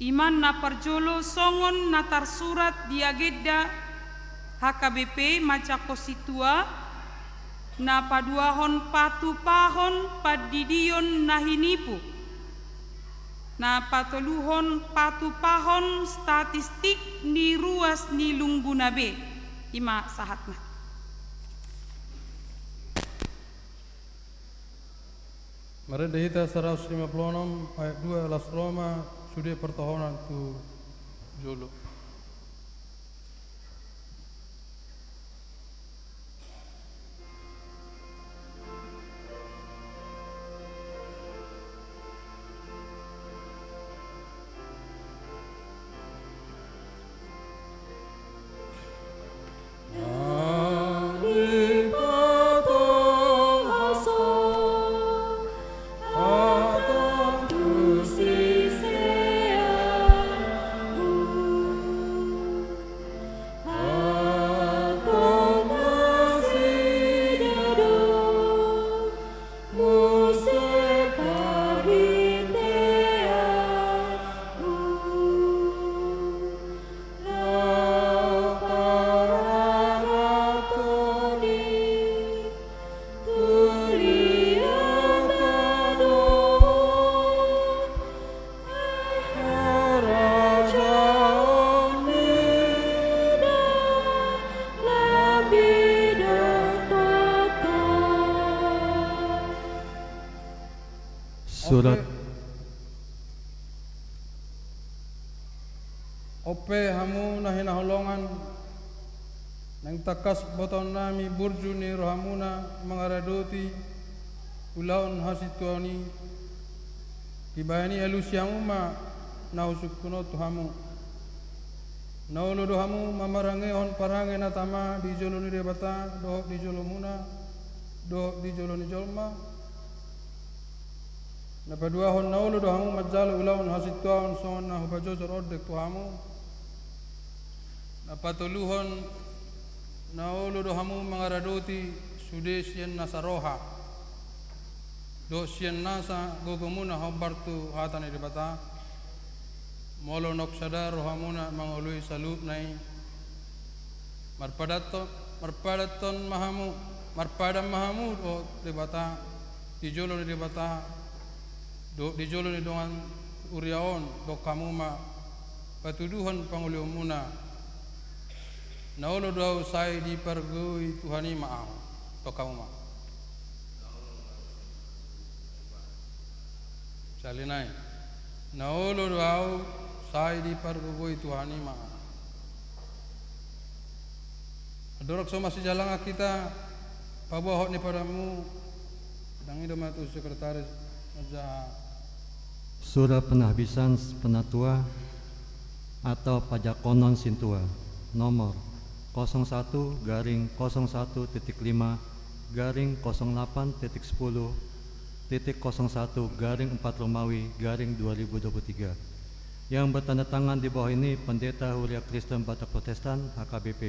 i ma na parjolo songon na tarsurat di agenda H K B P manjangkon sintua, na paduahon patupahon pandidion na hinipu, na patoluhon patupahon statistik ni ruas ni lungguna be. I ma sahatna. Marende hita saratus lima pulu onom ayat dua, las Roma, sude partohonan tu jolo. Surat. On pe hamu na hinaholongan, naeng tangkas botoonnami burju ni rohamuna mangaradoti ulaon hasintuaon i, dibahen i alusi hamu ma na husungkun on tu hamu. Na olo do hamu mamarangehon parange na tama di jolo ni Debata dohot di jolomuna dohot di jolo ni jolma. Na paduahon, na olo do hamu manjalo ulaon hasintuaon songon na hupajojor ondeng tu hamu. Na patoluhon, na olo do hamu mangaradoti sude sian nasa roha dohot sian nasa gogomuna hombar tu hata ni Debata. Molo nunga sada rohamuna mangoloi saluhutna i, marpadanhon, marpadanhon ma hamu, marpadan ma hamu dohot Debata, di jolo ni Debata dohot di jolo ni dongan huria on, dok hamu ma patuduhon pangoluonmuna. Na olo do ahu, sai dipargogoi Tuhan i ma ahu, dok hamu ma. Sali nai. Na olo do ahu, sai dipargogoi Tuhan i ma ahu. Andorang so masijalangan hita, paboa hot ni padanmu, dang ido ma tu sekretaris manjaha. Surat penahbisan penatua atau pajakonon sintua, nomor kosong satu garing kosong satu titik lima garing kosong delapan titik sepuluh titik kosong satu garing empat Romawi garing dua ribu dua puluh tiga. Yang bertanda tangan di bawah ini Pendeta Huria Kristen Batak Protestan, H K B P,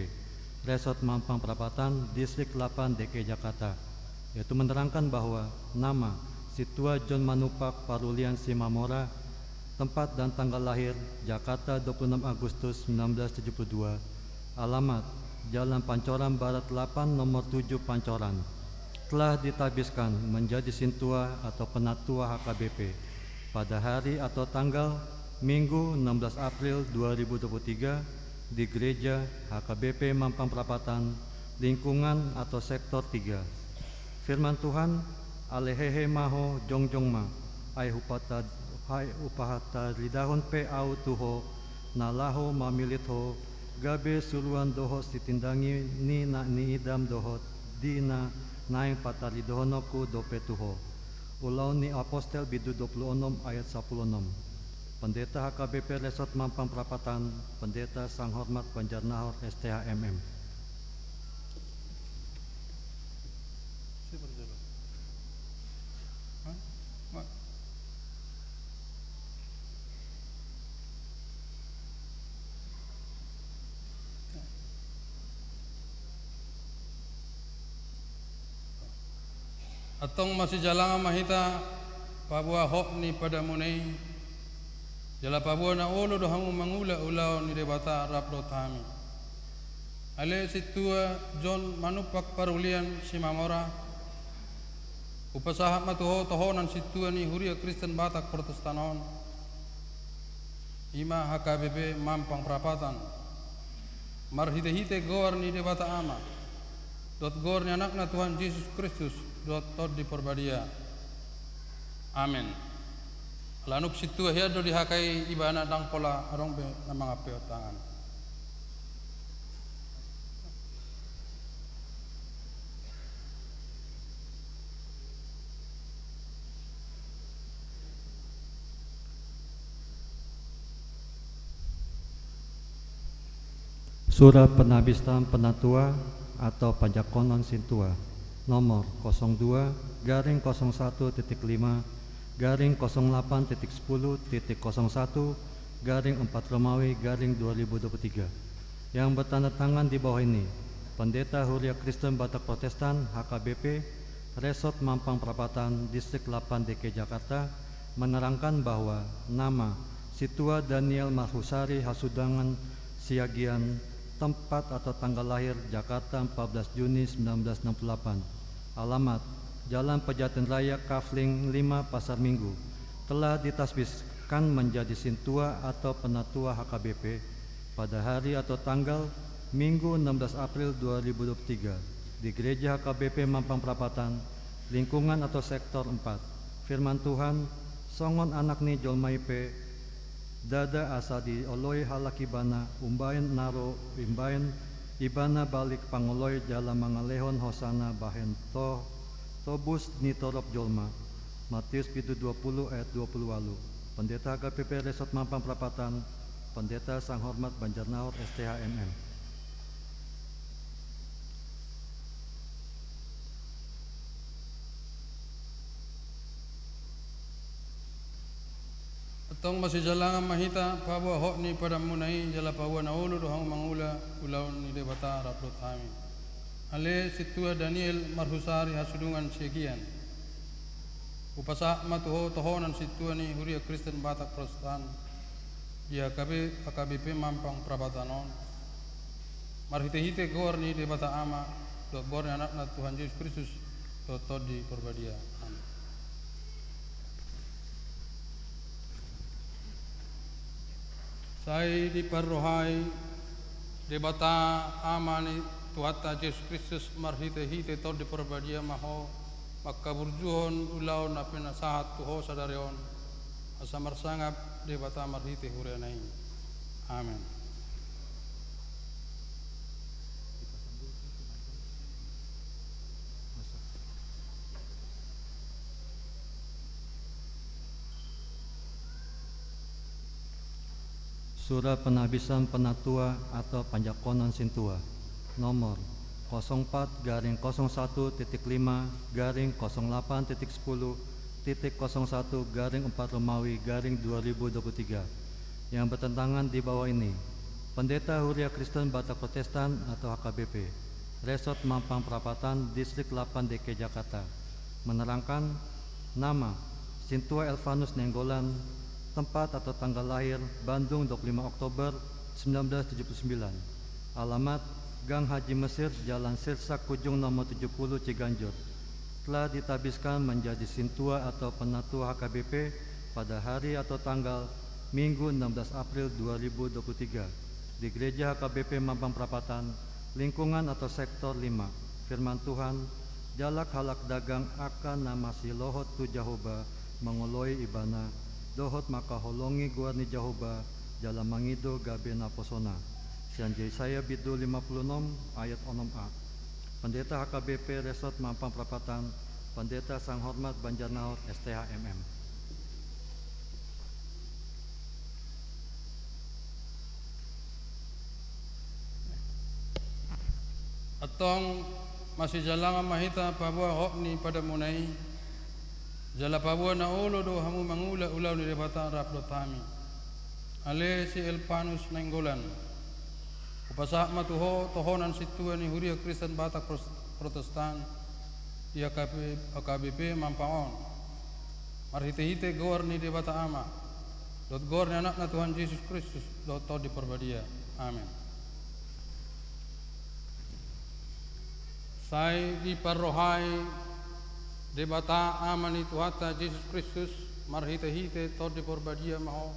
Resort Mampang Perapatan, Distrik delapan D K I Jakarta, yaitu menerangkan bahwa nama, Sintua John Manupak Parulian Simamora, tempat dan tanggal lahir, Jakarta, dua puluh enam Agustus sembilan belas tujuh puluh dua, alamat, Jalan Pancoran Barat delapan, nomor tujuh, Pancoran, telah ditahbiskan menjadi sintua atau penatua H K B P pada hari atau tanggal Minggu, enam belas April dua ribu dua puluh tiga, di Gereja H K B P Mampang Perapatan, lingkungan atau sektor tiga. Firman Tuhan: Ale hehe ma ho, jongjong ma, ai hupata-, ai hupataridahon pe ahu tu ho, na laho mamillit ho, gabe suruan dohot sitindangi ni na niidam dohot di na naeng pataridaononku dope tu ho. Ulaon ni Apostel, bindu dua puluh onom ayat sapuluh onom. Pendeta H K B P Resort Mampang Perapatan, Pendeta Sanghormat Banjarnahor, S T H, M M. Antong masijalangan ma hita paboa hot ni padanmuna i, jala paboa na olo do hamu mangula ulaon ni Debata rap dohot hami. Ale Sintua John Manumpak Parulian Simamora, hupasahat ma tu ho tohonan sintua ni Huria Kristen Batak Protestan on, i ma H K B P Mampang Prapatan, marhitehite goar ni Debata Ama, dohot goar ni Anakna Tuhan Jesus Kristus, dohot Tondi Parbadia. Amen. Ala nunga sintua hian do di H K I ibana, ndang pola adong be na mangampehon tangan. Surat Panabisan Penatua atau Panjangkonon Sintua, nomor kosong dua garing kosong satu titik lima garing kosong delapan titik sepuluh titik kosong satu garing empat Romawi garing dua ribu dua puluh tiga, yang bertanda tangan di bawah ini: Pendeta Huria Kristen Batak Protestan, H K B P, Resort Mampang Prapatan, Distrik delapan D K I Jakarta, menerangkan bahwa nama Sintua Daniel Marhusari Hasudangan Siagian, tempat atau tanggal lahir Jakarta, empat belas Juni sembilan belas enam puluh delapan, alamat Jalan Pejaten Raya, Kafling lima, Pasar Minggu, telah ditasbihkan menjadi sintua atau penatua H K B P pada hari atau tanggal Minggu, enam belas April dua ribu dua puluh tiga, di Gereja H K B P Mampang Prapatan, lingkungan atau sektor empat. Firman Tuhan: Songon anak ni jolma i pe, ndada asa dioloi halak ibana, umbahen na ro umbahen ibana balik pangoloi jala mangalehon hosana bahen to-, tobus ni torop jolma. Matius pitu dua puluh ayat dua puluh ualu. Pendeta H K B P Resort Mampang Prapatan, Pendeta Sanghormat Banjarnahor, S T H, M M. Antong masijalangan ma hita paboa hot ni padanmuna i, jala paboa na olo do hamu mangula ulaon ni Debata rap dohot hami. Ale Sintua Daniel Marhusari Hasudungan Siagian, hupasahat ma tu ho tohonan sintua ni Huria Kristen Batak Protestan di H K B, H K B P Mampang Prapatan on, marhitehite goar ni Debata Ama, dohot goar ni Anakna Tuhan Jesus Kristus, dohot Tondi Parbadia. Amen. Sai diparrohai Debata Ama ni Tuhanta Jesus Kristus marhitehite Tondi Parbadia ma ho mangkaburjuhon ulaon na pinasahat tu ho sadari on, asa marsangap Debata marhite huriana i. Amen. Surat Panabisan Penatua atau Panjangkonon Sintua, nomor kosong empat garing kosong satu titik lima garing kosong delapan titik sepuluh titik kosong satu garing empat Romawi garing dua ribu dua puluh tiga, yang bertentangan di bawah ini: Pendeta Huria Kristen Batak Protestan atau H K B P, Resort Mampang Prapatan, Distrik delapan D K I Jakarta, menerangkan nama Sintua Elvanus Nainggolan, tempat atau tanggal lahir Bandung, dua puluh lima Oktober sembilan belas tujuh puluh sembilan, alamat Gang Haji Mesir, Jalan Sirsak Kujung nomor tujuh puluh, Ciganjur, telah ditabiskan menjadi sintua atau penatua H K B P pada hari atau tanggal Minggu, enam belas April dua ribu dua puluh tiga, di Gereja H K B P Mampang Prapatan, lingkungan atau sektor lima. Firman Tuhan: Jala halak dagang angka na masilohot tu Jahowa mangoloi Ibana, dohot mangkaholongi goar ni Jahowa, jala mangido gabe naposona. Sian Jesaya bindu lima puluh onom ayat onom a. Pendeta H K B P Resort Mampang Prapatan, Pendeta Sanghormat Banjarnahor, S T H, M M. Antong masijalangan ma hita paboa hot ni padanmuna i, jala paboa na olo do hamu mangula ulaon ni Debata rap dohot hami. Ale si Elvanus Nainggolan, hupasahat ma tu ho tohonan sintua ni Huria Kristen Batak Pros-, Protestan, di H K B P Mampang on, marhitehite goar ni Debata Ama, dohot goar ni Anakna Tuhan Jesus Kristus, dohot Tondi Parbadia. Amen. Sai diparrohai Debata Ama ni Tuhanta Jesus Kristus, marhitehite Tondi Parbadia ma ho,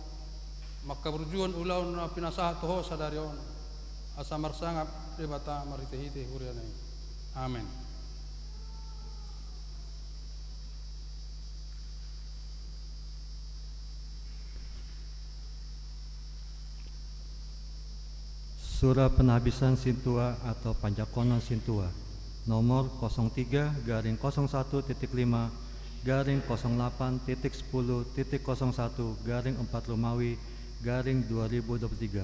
mangkaburjuhon ulaon na pinasahat tu ho sadari on, asa marsangap Debata marhitehite huriana i. Amen. Surat penghabisan sintua atau panjangkonon sintua, nomor kosong tiga garing kosong satu titik lima garing kosong delapan titik sepuluh titik kosong satu garing empat Romawi garing dua ribu dua puluh tiga,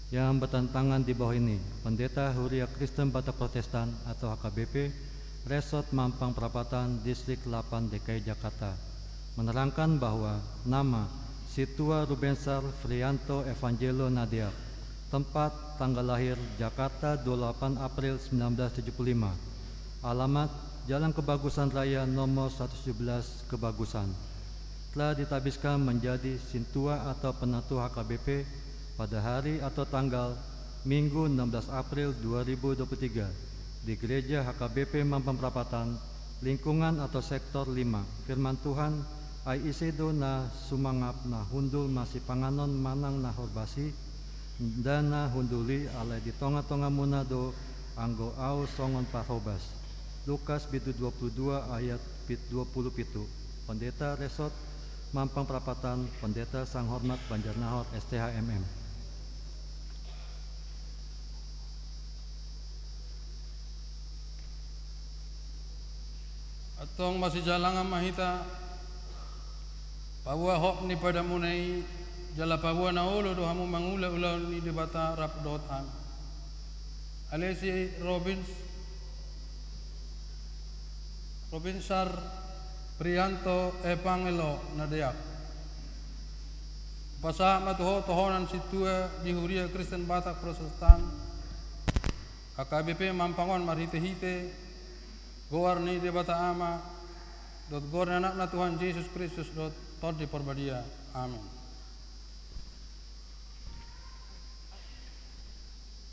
yang bertantangan di bawah ini, Pendeta Huria Kristen Batak Protestan atau H K B P, Resort Mampang Perapatan, Distrik delapan D K I Jakarta, menerangkan bahwa nama Sintua Rubensar Frianto Evangelo Nadeak, tempat, tanggal lahir, Jakarta, dua puluh delapan April sembilan belas tujuh puluh lima, alamat, Jalan Kebagusan Raya nomor seratus tujuh belas, Kebagusan, telah ditabiskan menjadi sintua atau penatu H K B P pada hari atau tanggal Minggu, enam belas April dua ribu dua puluh tiga, di Gereja H K B P Mampang Perapatan, lingkungan atau sektor lima. Firman Tuhan: Ai ise do na sumangap na hundul masipanganon manang na horbas i? Nda na hundul i, alai di tongatongamuna do anggo Ahu songon parhobas. Lukas bindu dua puluh dua ayat pit-, dua puluh pitu. Pendeta Resort Mampang Perapatan, Pendeta Sanghormat Banjarnahor, S T H, M M. Antong masijalangan ma hita, paboa hot ni padamuna i, jala paboa na olo do hamu mangula ulaon ni Debata rap dohot hami. Alesi Robins, Robinsar Prianto Evangelo Nadeak. Hupasahat ma tu ho tohonan sintua di Huria Kristen Batak Protestan, H K B P Mampang on, marhitehite goar ni Debata Ama, dohot goar ni Anakna Tuhan Jesus Kristus, dohot Tondi Parbadia. Amen.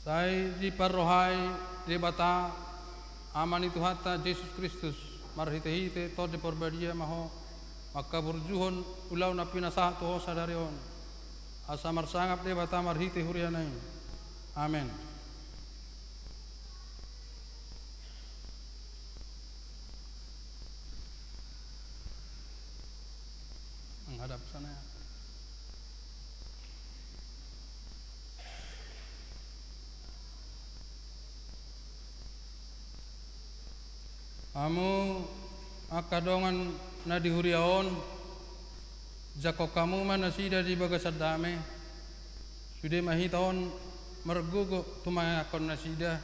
Sai diparrohai Debata, Ama ni Tuhanta Jesus Kristus, marhitehite Tondi Parbadia ma ho, mangkaburjuhon ulaon na pinasahat tu ho sadari on, asa marsangap Debata marhite huriana i. Amen. Menghadap sana, ya. Hamu angka dongan na di huria on, jangkon hamu ma nasida di bagasan dame. Sude ma hita on margogo tumangiangkon nasida,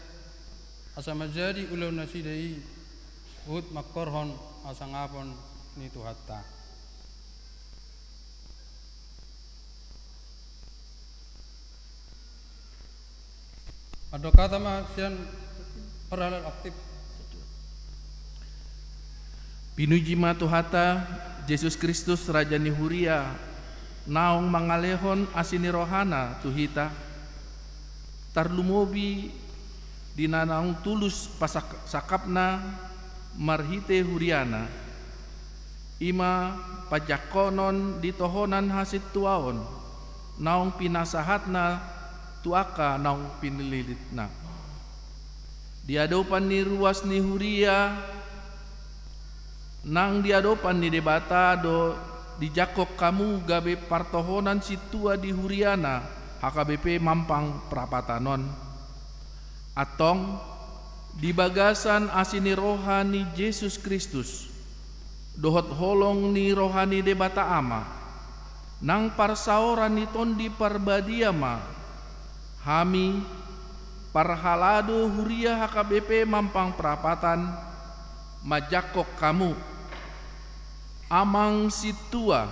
asa manjadi ulaon nasida i huhut mangkorhon hasangapon ni Tuhanta. Mandok hata ma sian parhalado aktif. Pinuji ma Tuhanta, Jesus Kristus, Raja ni huria, naung mangalehon asi ni rohana tu hita, tarlumobi di na naung tulus pasak-, sangkapna marhite huriana, i ma pajangkonon di tohonan hasintuaon naung pinasahatna tu angka naung pinilitna. Di adopan ni ruas ni huria nang di adopan ni Debata do dijangkon hamu gabe partohonan sintua di huriana H K B P Mampang Prapatan on. Antong, di bagasan asi ni roha ni Jesus Kristus, dohot holong ni roha ni Debata Ama, nang parsaoran ni Tondi Parbadia ma, hami, parhalado huria H K B P Mampang Prapatan, manjangkon hamu. Amang Sintua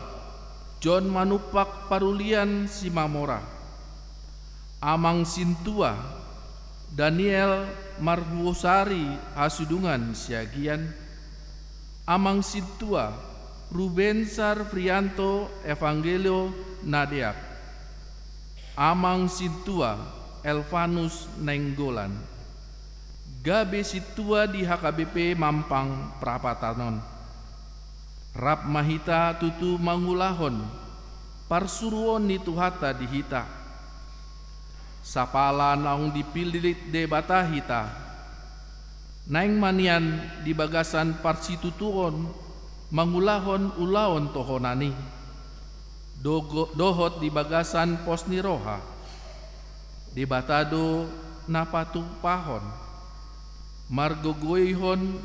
John Manumpak Parulian Simamora, Amang Sintua Daniel Marhuosari Hasudungan Siagian, Amang Sintua Ruben Sarfrianto Evangelio Nadeak. Amang Sintua Elvanus Nainggolan. Gabe sintua di H K B P Mampang Prapatan on. Rap ma hita tutu mangulahon parsuruon ni Tuhanta di hita. Sapala naung dipillit Debata hita, naeng ma nian di bagasan parsitutuon mangulahon ulaon tohonan i, dogo-, dohot di bagasan pos ni roha. Debata do na patupahon, margogoihon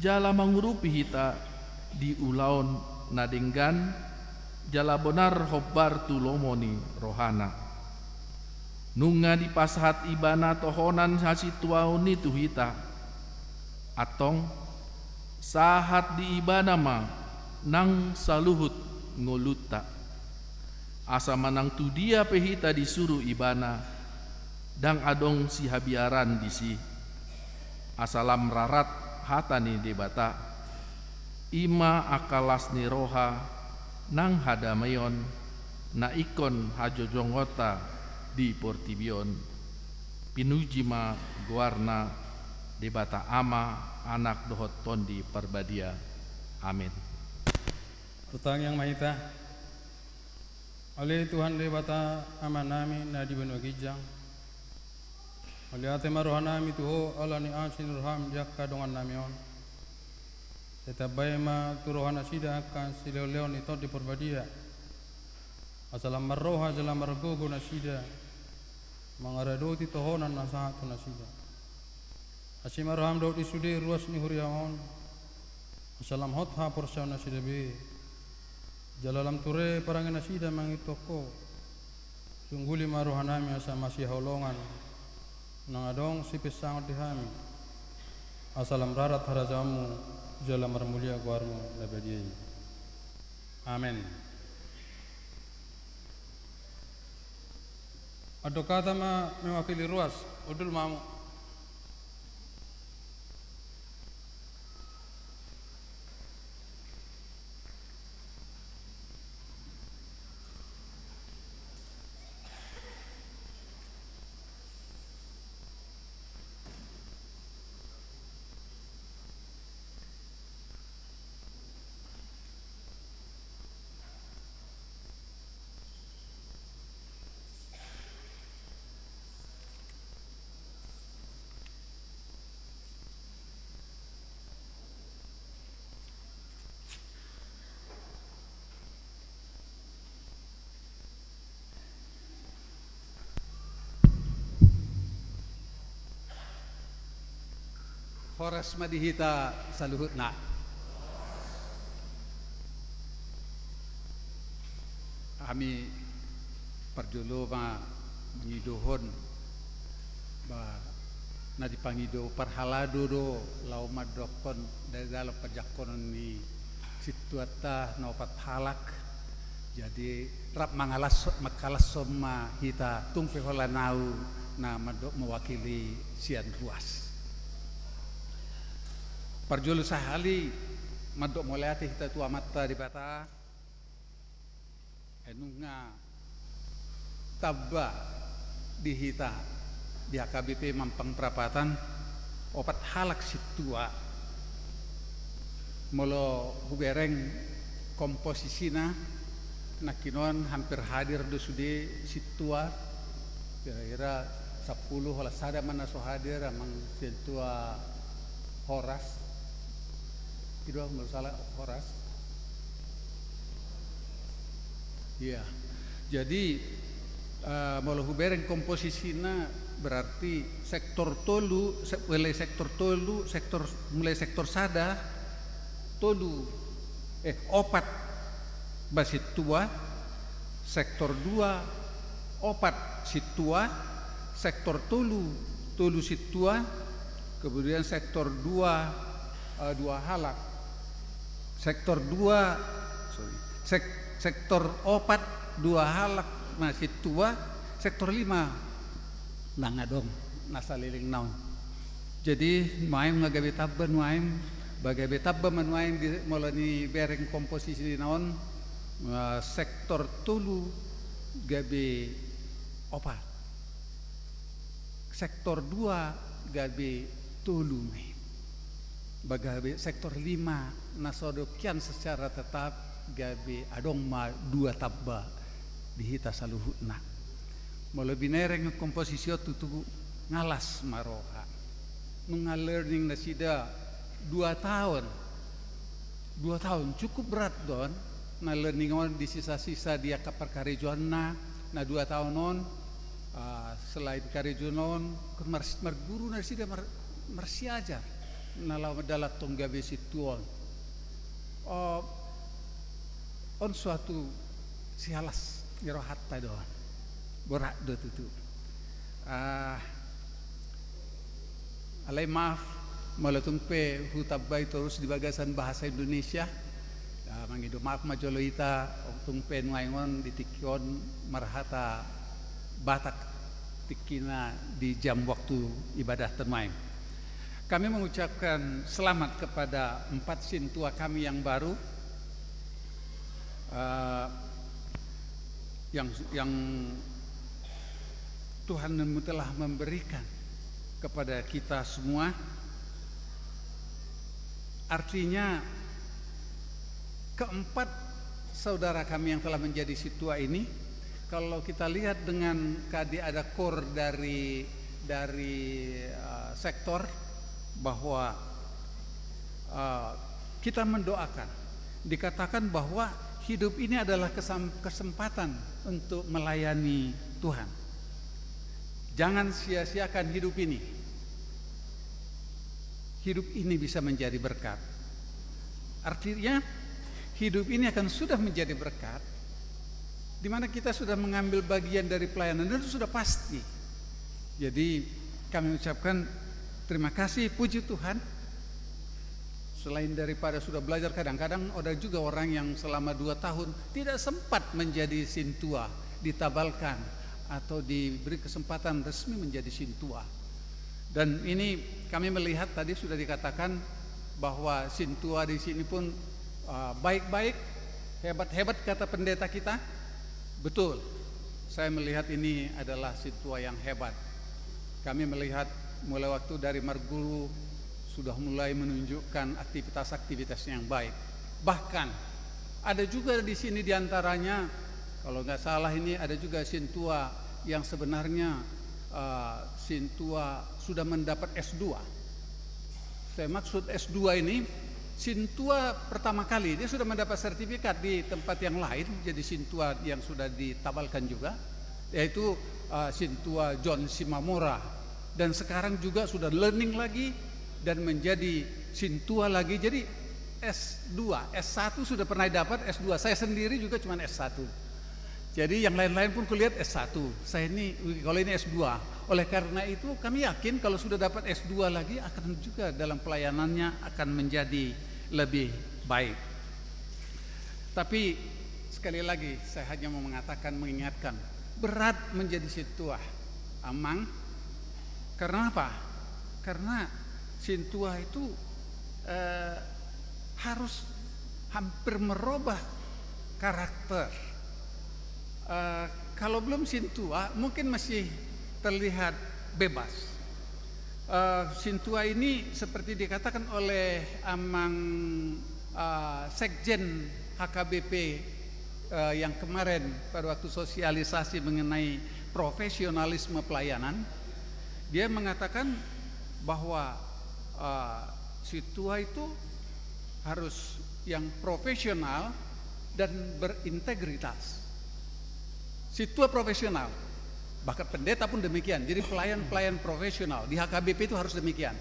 jala mangurupi hita di ulaon na denggan jala bonar hombar tu lomo ni rohana. Nunga dipasahat Ibana tohonan hasintuaon i tu hita. Antong, sahat di Ibana ma nang saluhut ngolunta. Asa manang tu dia pe hita disuru Ibana, ndang adong sihabiaran disi. Asa lam rarat hata ni Debata, i ma angka las ni roha nang hadameion na ingkon hajojongonta di portibi on. Pinuji ma goarna Debata Ama, Anak dohot Tondi Parbadia. Amin. Martangiang ma hita. Ale Tuhan Debata Amanami na di banua ginjang, mauliate ma rohanami tu Ho ala ni asi ni roham di angka dongannami on. Sai tambai ma tu rohanasida angka silehonlehon ni Tondi Parbadia, asa lam marroha jala margogo nasida mangaradoti tohonan na sahat tu nasida. Asi ma roham dohot di sude ruas ni huriam on, asa lam hot haporseaonnasida be, jala lam ture parangenasida mangihuthon Ho. Sungguli ma rohanami asa masihaholongan nang adong sipesangon di hami, asa lam rarat harajaonmu jala marmulia goarmu na badia i. Amen. Mandok hata ma mewakili ruas, hundul ma hamu. Horas ma di hita saluhutna. Hami parjolo ma mangidohon, ba, na dipangido parhalado do laho mandokkon da-, dalan panjangkonon ni sintuanta na opat halak. Jadi, rap mangalas-, mangkalashon ma hita, tung pe holan ahu na mandok mewakili sian ruas. Parjolo sahali mandok mauliate hita tu Amanta Debata. Ai nunga tamba di hita di H K B P Mampang Prapatan opat halak sintua. Molo hubereng komposisina, nangkin on hampir hadir do sude sintua, kira-kira sampulu, holan sada ma na so hadir, amang sintua Horas. I do, molo sala Horas. Iya. Jadi, eh, molo hubereng komposisina, berarti sektor tolu, se-, mulai sektor tolu, sektor, mulai sektor sada, tolu, eh, opat ma sintua, sektor dua, opat sintua, sektor tolu, tolu sintua, kemudian sektor dua, eh, dua halak. Sektor dua, sorry, sek-, sektor opat, dua halak na sintua, sektor lima ndang adong na saleleng na on. Jadi, nuaeng nunga gabe tamba nuaeng, Ba gabe tamba ma nuaeng di, molo dibereng komposisi na on, eh, sektor tolu gabe opat. Sektor dua gabe tolu ma i. Ba gabe sektor lima na so dengke secara tetap gabe adong ma dua tamba di hita saluhutna. Molo binereng komposisi on tutu nunga las ma roha. Nunga learning nasida dua taon. Dua taon cukup berat do on. Na learning on di sisa-sisa di angka parkarejoanna, na dua taon on, ah, selain karejoanna on, kan mar-, marguru nasida mar-, marsiajar. Na laho mandalan tong gabe sintua on. Oh, on suatu sialas ni rohanta do on. Borat do tutu. Ah, alai maaf, molo tung pe hutambai torus di bagasan bahasa Indonesia. Ah, mangido maaf ma jolo hita, tung pe nuaeng on di tingki on marhata Batak tingkina di jam waktu ibadahta nuaeng. Kami mengucapkan selamat kepada empat sintua kami yang baru, eh, yang, yang Tuhan telah memberikan kepada kita semua. Artinya, keempat saudara kami yang telah menjadi sintua ini, kalau kita lihat dengan tadi ada core dari, dari, eh, sektor, bahwa, eh, kita mendoakan, dikatakan bahwa hidup ini adalah kesam-, kesempatan untuk melayani Tuhan. Jangan sia-siakan hidup ini. Hidup ini bisa menjadi berkat. Artinya, hidup ini akan sudah menjadi berkat, di mana kita sudah mengambil bagian dari pelayanan, dan itu sudah pasti. Jadi, kami ucapkan terima kasih, puji Tuhan. Selain daripada sudah belajar, kadang-kadang ada juga orang yang selama dua tahun tidak sempat menjadi sintua, ditabalkan, atau diberi kesempatan resmi menjadi sintua. Dan ini kami melihat tadi sudah dikatakan bahwa sintua di sini pun, uh, baik-baik, hebat-hebat kata pendeta kita. Betul, saya melihat ini adalah sintua yang hebat. Kami melihat mulai waktu dari marguru sudah mulai menunjukkan aktivitas-aktivitas yang baik. Bahkan ada juga di sini di antaranya, kalau nggak salah ini ada juga sintua yang sebenarnya, eh, sintua sudah mendapat S dua. Saya maksud S dua ini, sintua pertama kali, dia sudah mendapat sertifikat di tempat yang lain, jadi sintua yang sudah ditabalkan juga, yaitu, eh, sintua John Simamora. Dan sekarang juga sudah learning lagi dan menjadi sintua lagi. Jadi S dua, S satu sudah pernah dapat, S dua. Saya sendiri juga cuma S satu. Jadi yang lain-lain pun kulihat S satu. Saya ini, kalau ini S dua. Oleh karena itu kami yakin kalau sudah dapat S dua lagi akan juga dalam pelayanannya akan menjadi lebih baik. Tapi sekali lagi saya hanya mau mengatakan, mengingatkan, berat menjadi sintua, Amang. Karena apa? Karena sintua itu, eh, harus hampir merubah karakter. Eh, kalau belum sintua, mungkin masih terlihat bebas. Eh, sintua ini seperti dikatakan oleh Amang, eh, Sekjen H K B P, eh, yang kemarin pada waktu sosialisasi mengenai profesionalisme pelayanan, dia mengatakan bahwa, eh, sintua itu harus yang profesional dan berintegritas. Sintua profesional, bahkan pendeta pun demikian. Jadi pelayan-pelayan profesional di H K B P itu harus demikian.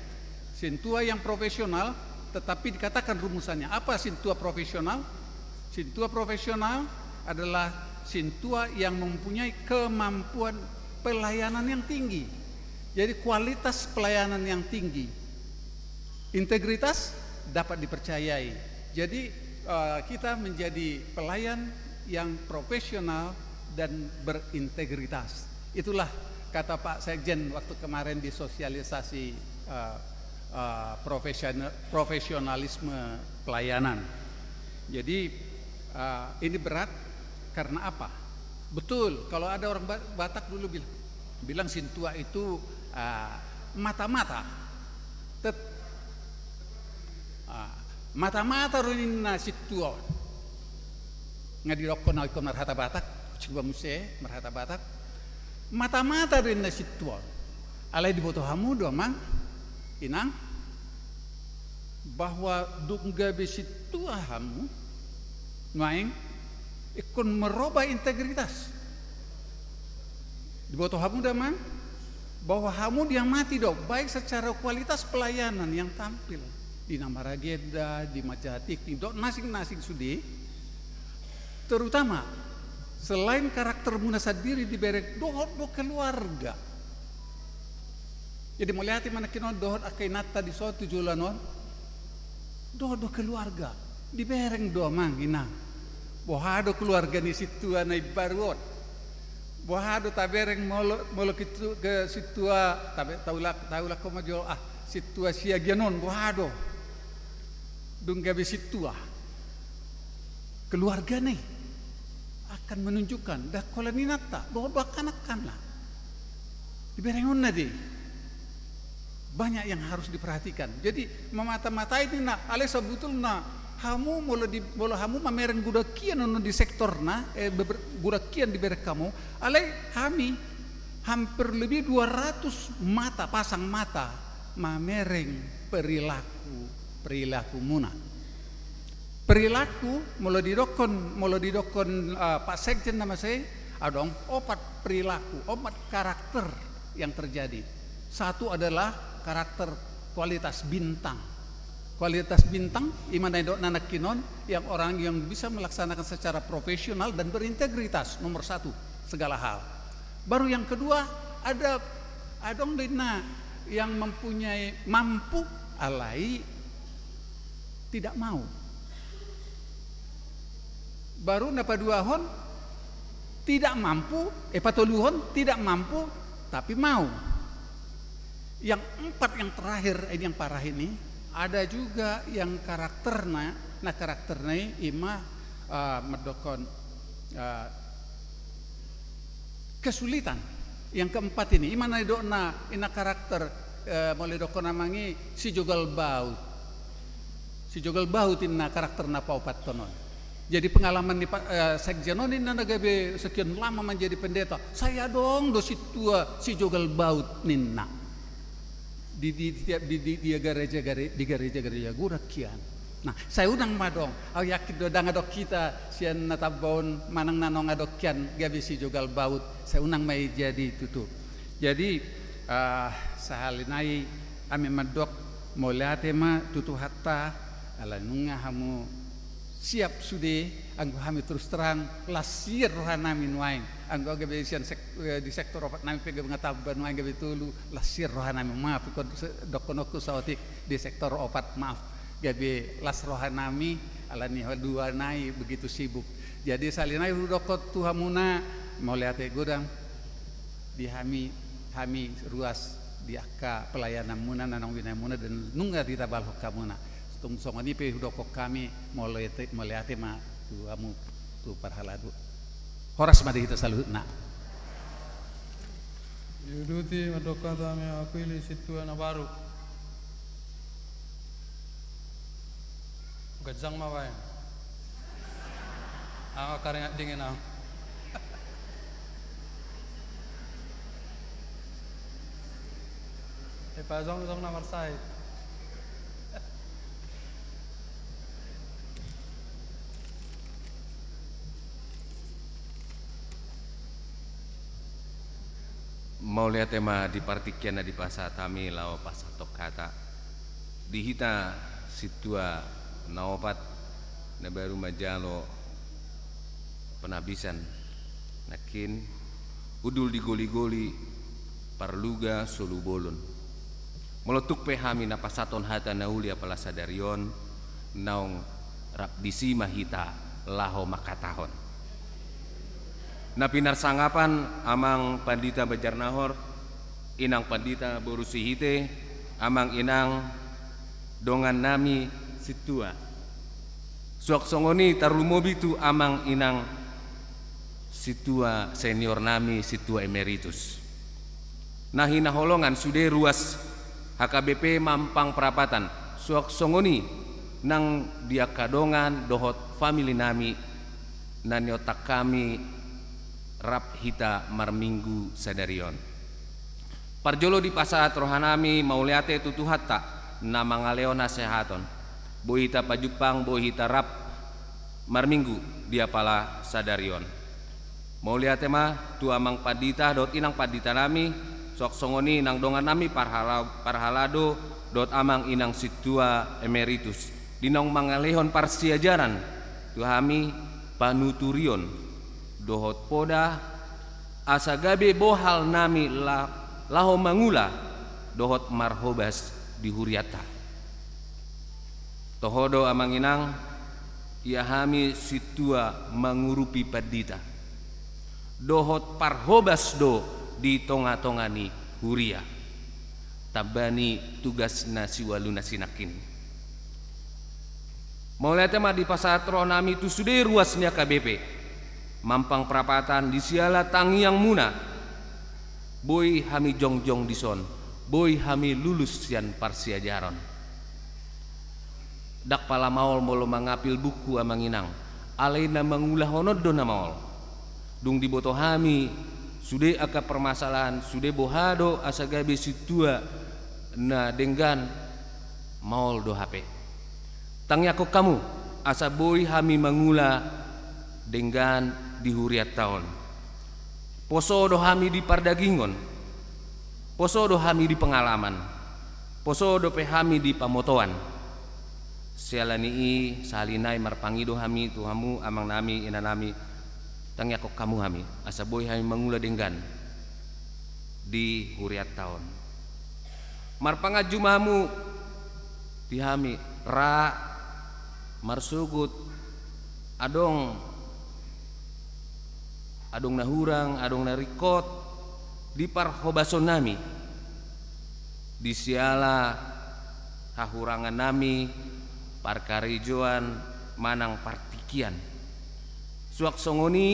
Sintua yang profesional, tetapi dikatakan rumusannya. Apa sintua profesional? Sintua profesional adalah sintua yang mempunyai kemampuan pelayanan yang tinggi. Jadi kualitas pelayanan yang tinggi. Integritas dapat dipercayai. Jadi, eh, kita menjadi pelayan yang profesional dan berintegritas. Itulah kata Pak Sekjen waktu kemarin di sosialisasi, eh, eh, profesion-, profesionalisme pelayanan. Jadi, eh, ini berat karena apa? Betul, kalau ada orang Ba-, Batak dulu bil-, bilang sintua itu, eh, mata-mata. Tet-, ah, mata-mata do ninna sintua on. Nga didokkon au ingkon marhata Batak, coba muse marhata Batak. Mata-mata do ninna sintua on. Alai diboto hamu do, Amang, Inang, bahwa dung gabe sintua hamu nuaeng, ingkon merubah integritas. Diboto hamu do, Amang, bahwa hamu diamati do, baik secara kualitas pelayanan yang tampil di Nama Ragenda, di Majaha Tingki, dohot na asing-asing sude, terutama selain karaktermuna sandiri, dibereng dohot do keluarga. Jadi mauliate ma nangkin on dohot angka inanta dison tu joloan on. Dohot do keluarga. Dibereng do, Amang, Inang. Boha do keluarga ni sintua na imbaru on? Boha do tabereng molo, molo kitu-, ke sintua, tabe-, taulak, taulak ho ma jolo, ah, sintua Siagian on, boha do? Dung gabe sintua, keluargana i akan menunjukkan, ndang holan inanta, dohot do angka anakna. Diberengonna do i. Banyak yang harus diperhatikan. Jadi, mamata-matai ninna, alai sabutulna hamu molo di, molo hamu mamereng godang hian on di sektorna, eh, beber-, godang hian dibereng hamu, alai hami hampir lebih dua ratus mata, pasang mata, mamereng perilaku, perilakumuna. Perilaku, molo didokkon, molo didokkon, eh, Pak Sekjen na masa i, adong opat perilaku, opat karakter yang terjadi. Satu adalah karakter kualitas bintang. Kualitas bintang, i ma na nidokna nangkin on, yang orang yang bisa melaksanakan secara profesional dan berintegritas, nomor satu, segala hal. Baru yang kedua, ada, adong do ninna yang mempunyai mampu, alai tidak mau. Baru na paduahon, tidak mampu, eh, patoluhon, tidak mampu, tapi mau. Yang empat, yang terakhir, ini yang parah ini, ada juga yang karakterna, na karakterna i, i ma, eh, mandokkon, eh, kesulitan. Yang keempat ini, i ma na nidokna, ninna karakter, eh, molo didokkon Amang i, sijogal baut. Sijogal baut ninna karakter na paopathon on. Jadi pengalaman ni Pak, eh, Sekjen on ninna na gabe sekian lama menjadi pendeta. Sai adong do sintua sijogal baut ninna. Di, di, di, di, di, di gareja, gare-, di gareja, gareja godang hian. Nah, sai unang ma adong. Au yakin do ndang adong hita sian na tamba on manang na naung adong hian gabe sijogal baut. Sai unang ma i jadi tutu. Jadi, eh, sahali nai hami mandok mauliate ma tu Tuhanta, ala nunga hamu siap sude, anggo hami terus terang, las hian rohanami nuaeng. Anggo gabe sian sek-, eh, di sektor opat nami pe gabe nga tamba nuaeng gabe tolu, las hian rohanami. Maaf, ingkon se-, dokkononku saotik di sektor opat, maaf. Gabe las rohanami, ala ni haduana i begitu sibuk. Jadi sahali nai hudokkon tu hamuna, mauliate godang. Di hami, hami ruas di angka pelayananmuna na naung binaenmuna dan nunga ditabalhon hamuna. Tung songon i pe hudokkon hami, mauliate, mauliate ma tu hamu tu parhalado. Horas ma di hita saluhutna. Diuduti mandok hata hami Aquili sintua na baru. Ganjang ma baen. Aha, karingat dingin au. Eh, pajongjong na marsahit. Mauliate ma di partingkian na dipasahat hami laho pasahathon hata. Di hita sintua na opat na baru manjalo panabisan nangkin, hundul di goli-goli, parluga solu bolon. Molo tung pe hami na pasahathon hata na uli apala sadari on, naung rap disi ma hita laho mangkatahon. Na pinarsangapan Amang Pandita Banjarnahor, Inang Pandita boru Sihite, Amang inang dongan nami sintua. Suang songon i tarlumobi tu amang inang sintua senior nami, sintua emeritus. Na hinaholongan sude ruas H K B P Mampang Prapatan, suang songon i nang di angka dongan dohot famili nami na niontang hami rap hita marminggu sadari on. Parjolo dipasahat rohanami mauliate tu Tuhanta na mangalehon hasehaton. Boi hita pajumpang, boi hita rap marminggu di apala sadari on. Mauliate ma tu amang pandita dohot inang pandita nami, suang songon i nang dongan nami parhala-, parhalado dohot amang inang sintua emeritus, di naung mangalehon parsiajaran tu hami, panuturion dohot poda, asa gabe bohal nami la-, laho mangula dohot marhobas di hurianta. Toho do amang inang, ia hami sintua mangurupi pandita dohot parhobas do di tonga-tonga ni huria, tamba ni tugas na siualuna sinangkin. Mauliate ma dipasahat rohanami tu sude ruas ni H K B P Mampang Prapatan, di siala tangiangmuna boi hami jongjong dison, boi hami lulus sian parsiajaran. Ndang pala maol molo mangapil buku amang inang, alai na mangulahon on do na maol. Dung diboto hami sude angka parmasalahan, sude boha do asa gabe sintua na denggan, maol do hape. Tangiangkon hamu asa boi hami mangula denggan di hurianta on. Poso do hami di pardagingon, poso do hami di pengalaman, poso dope hami di pamotoan. Siala ni i, sahali nai marpangido hami tu hamu amang nami, ina nami, tangiangkon hamu hami asa boi hami mangula denggan di hurianta on. Marpanganju ma hamu di hami, ra marsogot adong, adong na hurang, adong na ringkot di parhobason nami, di siala hahurangan nami, parkarejoan manang partingkian. Suang songon i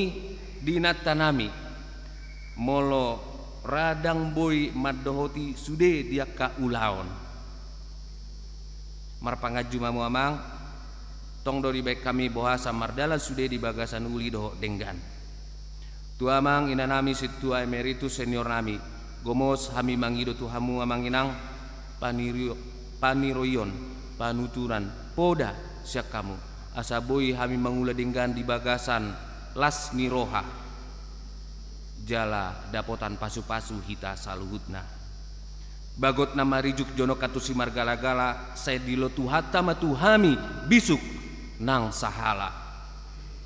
di inanta nami, molo ra ndang boi mandohoti sude di angka ulaon. Marpanganju ma hamu amang, tong do dibaen hami bohasa mardalan sude di bagasan uli dohot denggan. Tu amang ina nami sintua emeritus senior nami, gomos hami mangido tu hamu amang inang, panirio-, paniroion, panuturan, poda sian hamu, asa boi hami mangula denggan di bagasan las ni roha, jala dapotan pasupasu hita saluhutna. Bagot na marijuk jonok antusi margalagala, sai dilo Tuhanta ma tu hami bisuk nang sahala.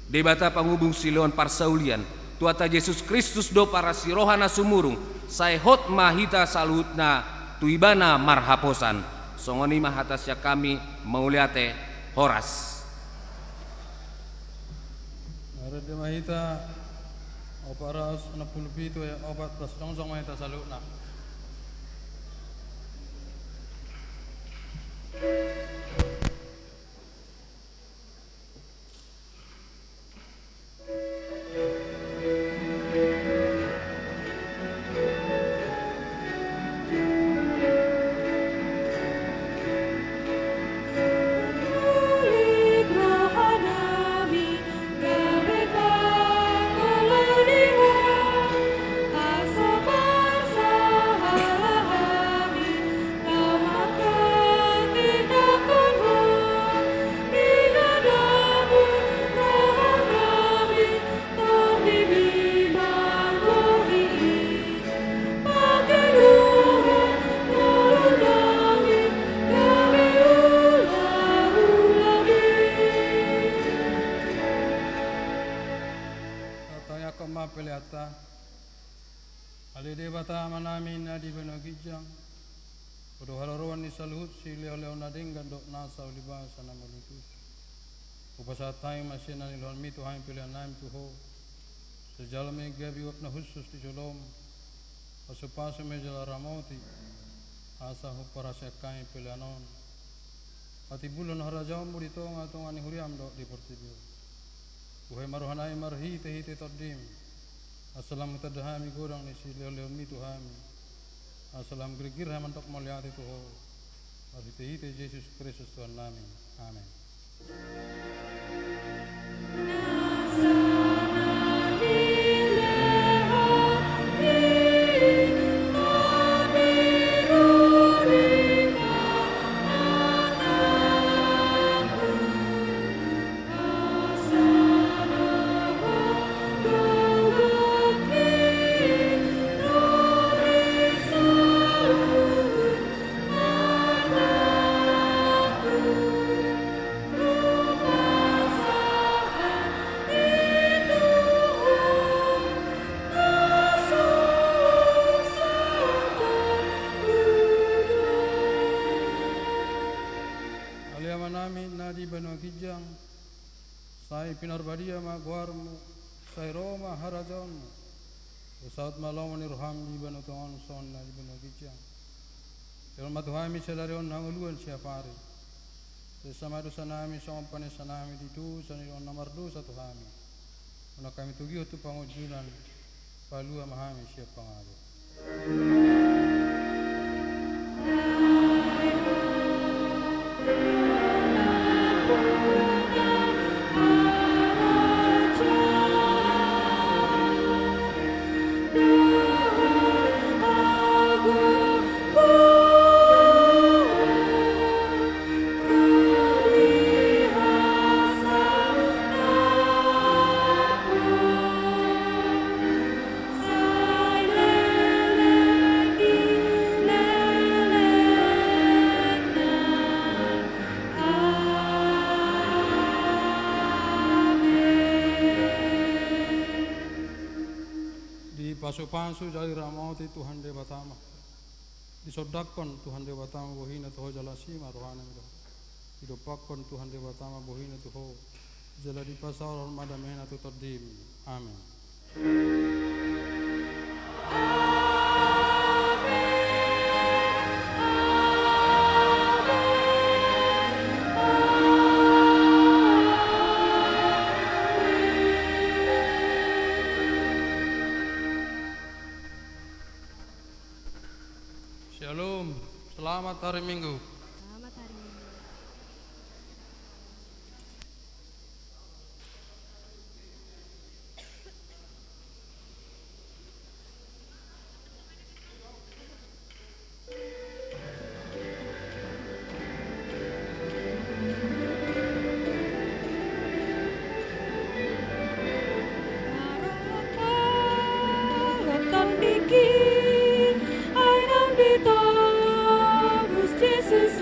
Debata pangubung silehon parsaulian, Tuhanta Jesus Kristus do parasi roha na sumurung, sai hot ma hita saluhutna tu Ibana marhaposan. Songon i ma hata sian hami, mauliate, horas. Marende ma hita, opat ratus onom pulu pitu ayat opat, marsijongjong ma hita saluhutna. Tangiangkon ma peleanta. Ale Debata Amanami na di banua ginjang, Ho do haroroan ni saluhut silehonlehon na denggan dohot nasa uli basa na mauliutus. Hupasahat hami ma sian na nilehonmi tu hami pelean nami tu Ho. Sai jalo ma i gabe uap na hushus di jolom. Pasupasu ma i jala ramoti. Asa huparhaseang hami pelean on, patimbulhon harajaonmu di tongatonga ni huriam dohot di portibi on. Buhai ma rohanami marhitehite Tondim, asa lam hutanda hami godang ni silehonlehonmi tu hami, asa lam girgir hami mandok mauliate tu Ho, marhitehite Jesus Kristus Tuhannami. Amen. Ale Amanami na di banua ginjang, sai pinarbadia ma goarmu, sai ro ma harajaonmu, sai saut ma lomo ni roham di banua tonga on songon na di banua ginjang. Sihol ma tu hami sadari on hangoluan siapari. Sesa ma dosanami songon panesanami di dosa ni dongan na mardosa tu hami. Unang hami togihon tu pangunjunan, palua ma hami sian pangago. Dipasupasu jala diramoti Tuhan Debata ma. Disondangkon Tuhan Debata ma bohina tu ho jala asi ma rohana mida. Didompakkon Tuhan Debata ma bohina tu ho, jala dipasaorhon ma damena tu tondim. Amen. Shalom, selamat hari Minggu. Selamat hari Minggu. Ai naung ditobus Jesus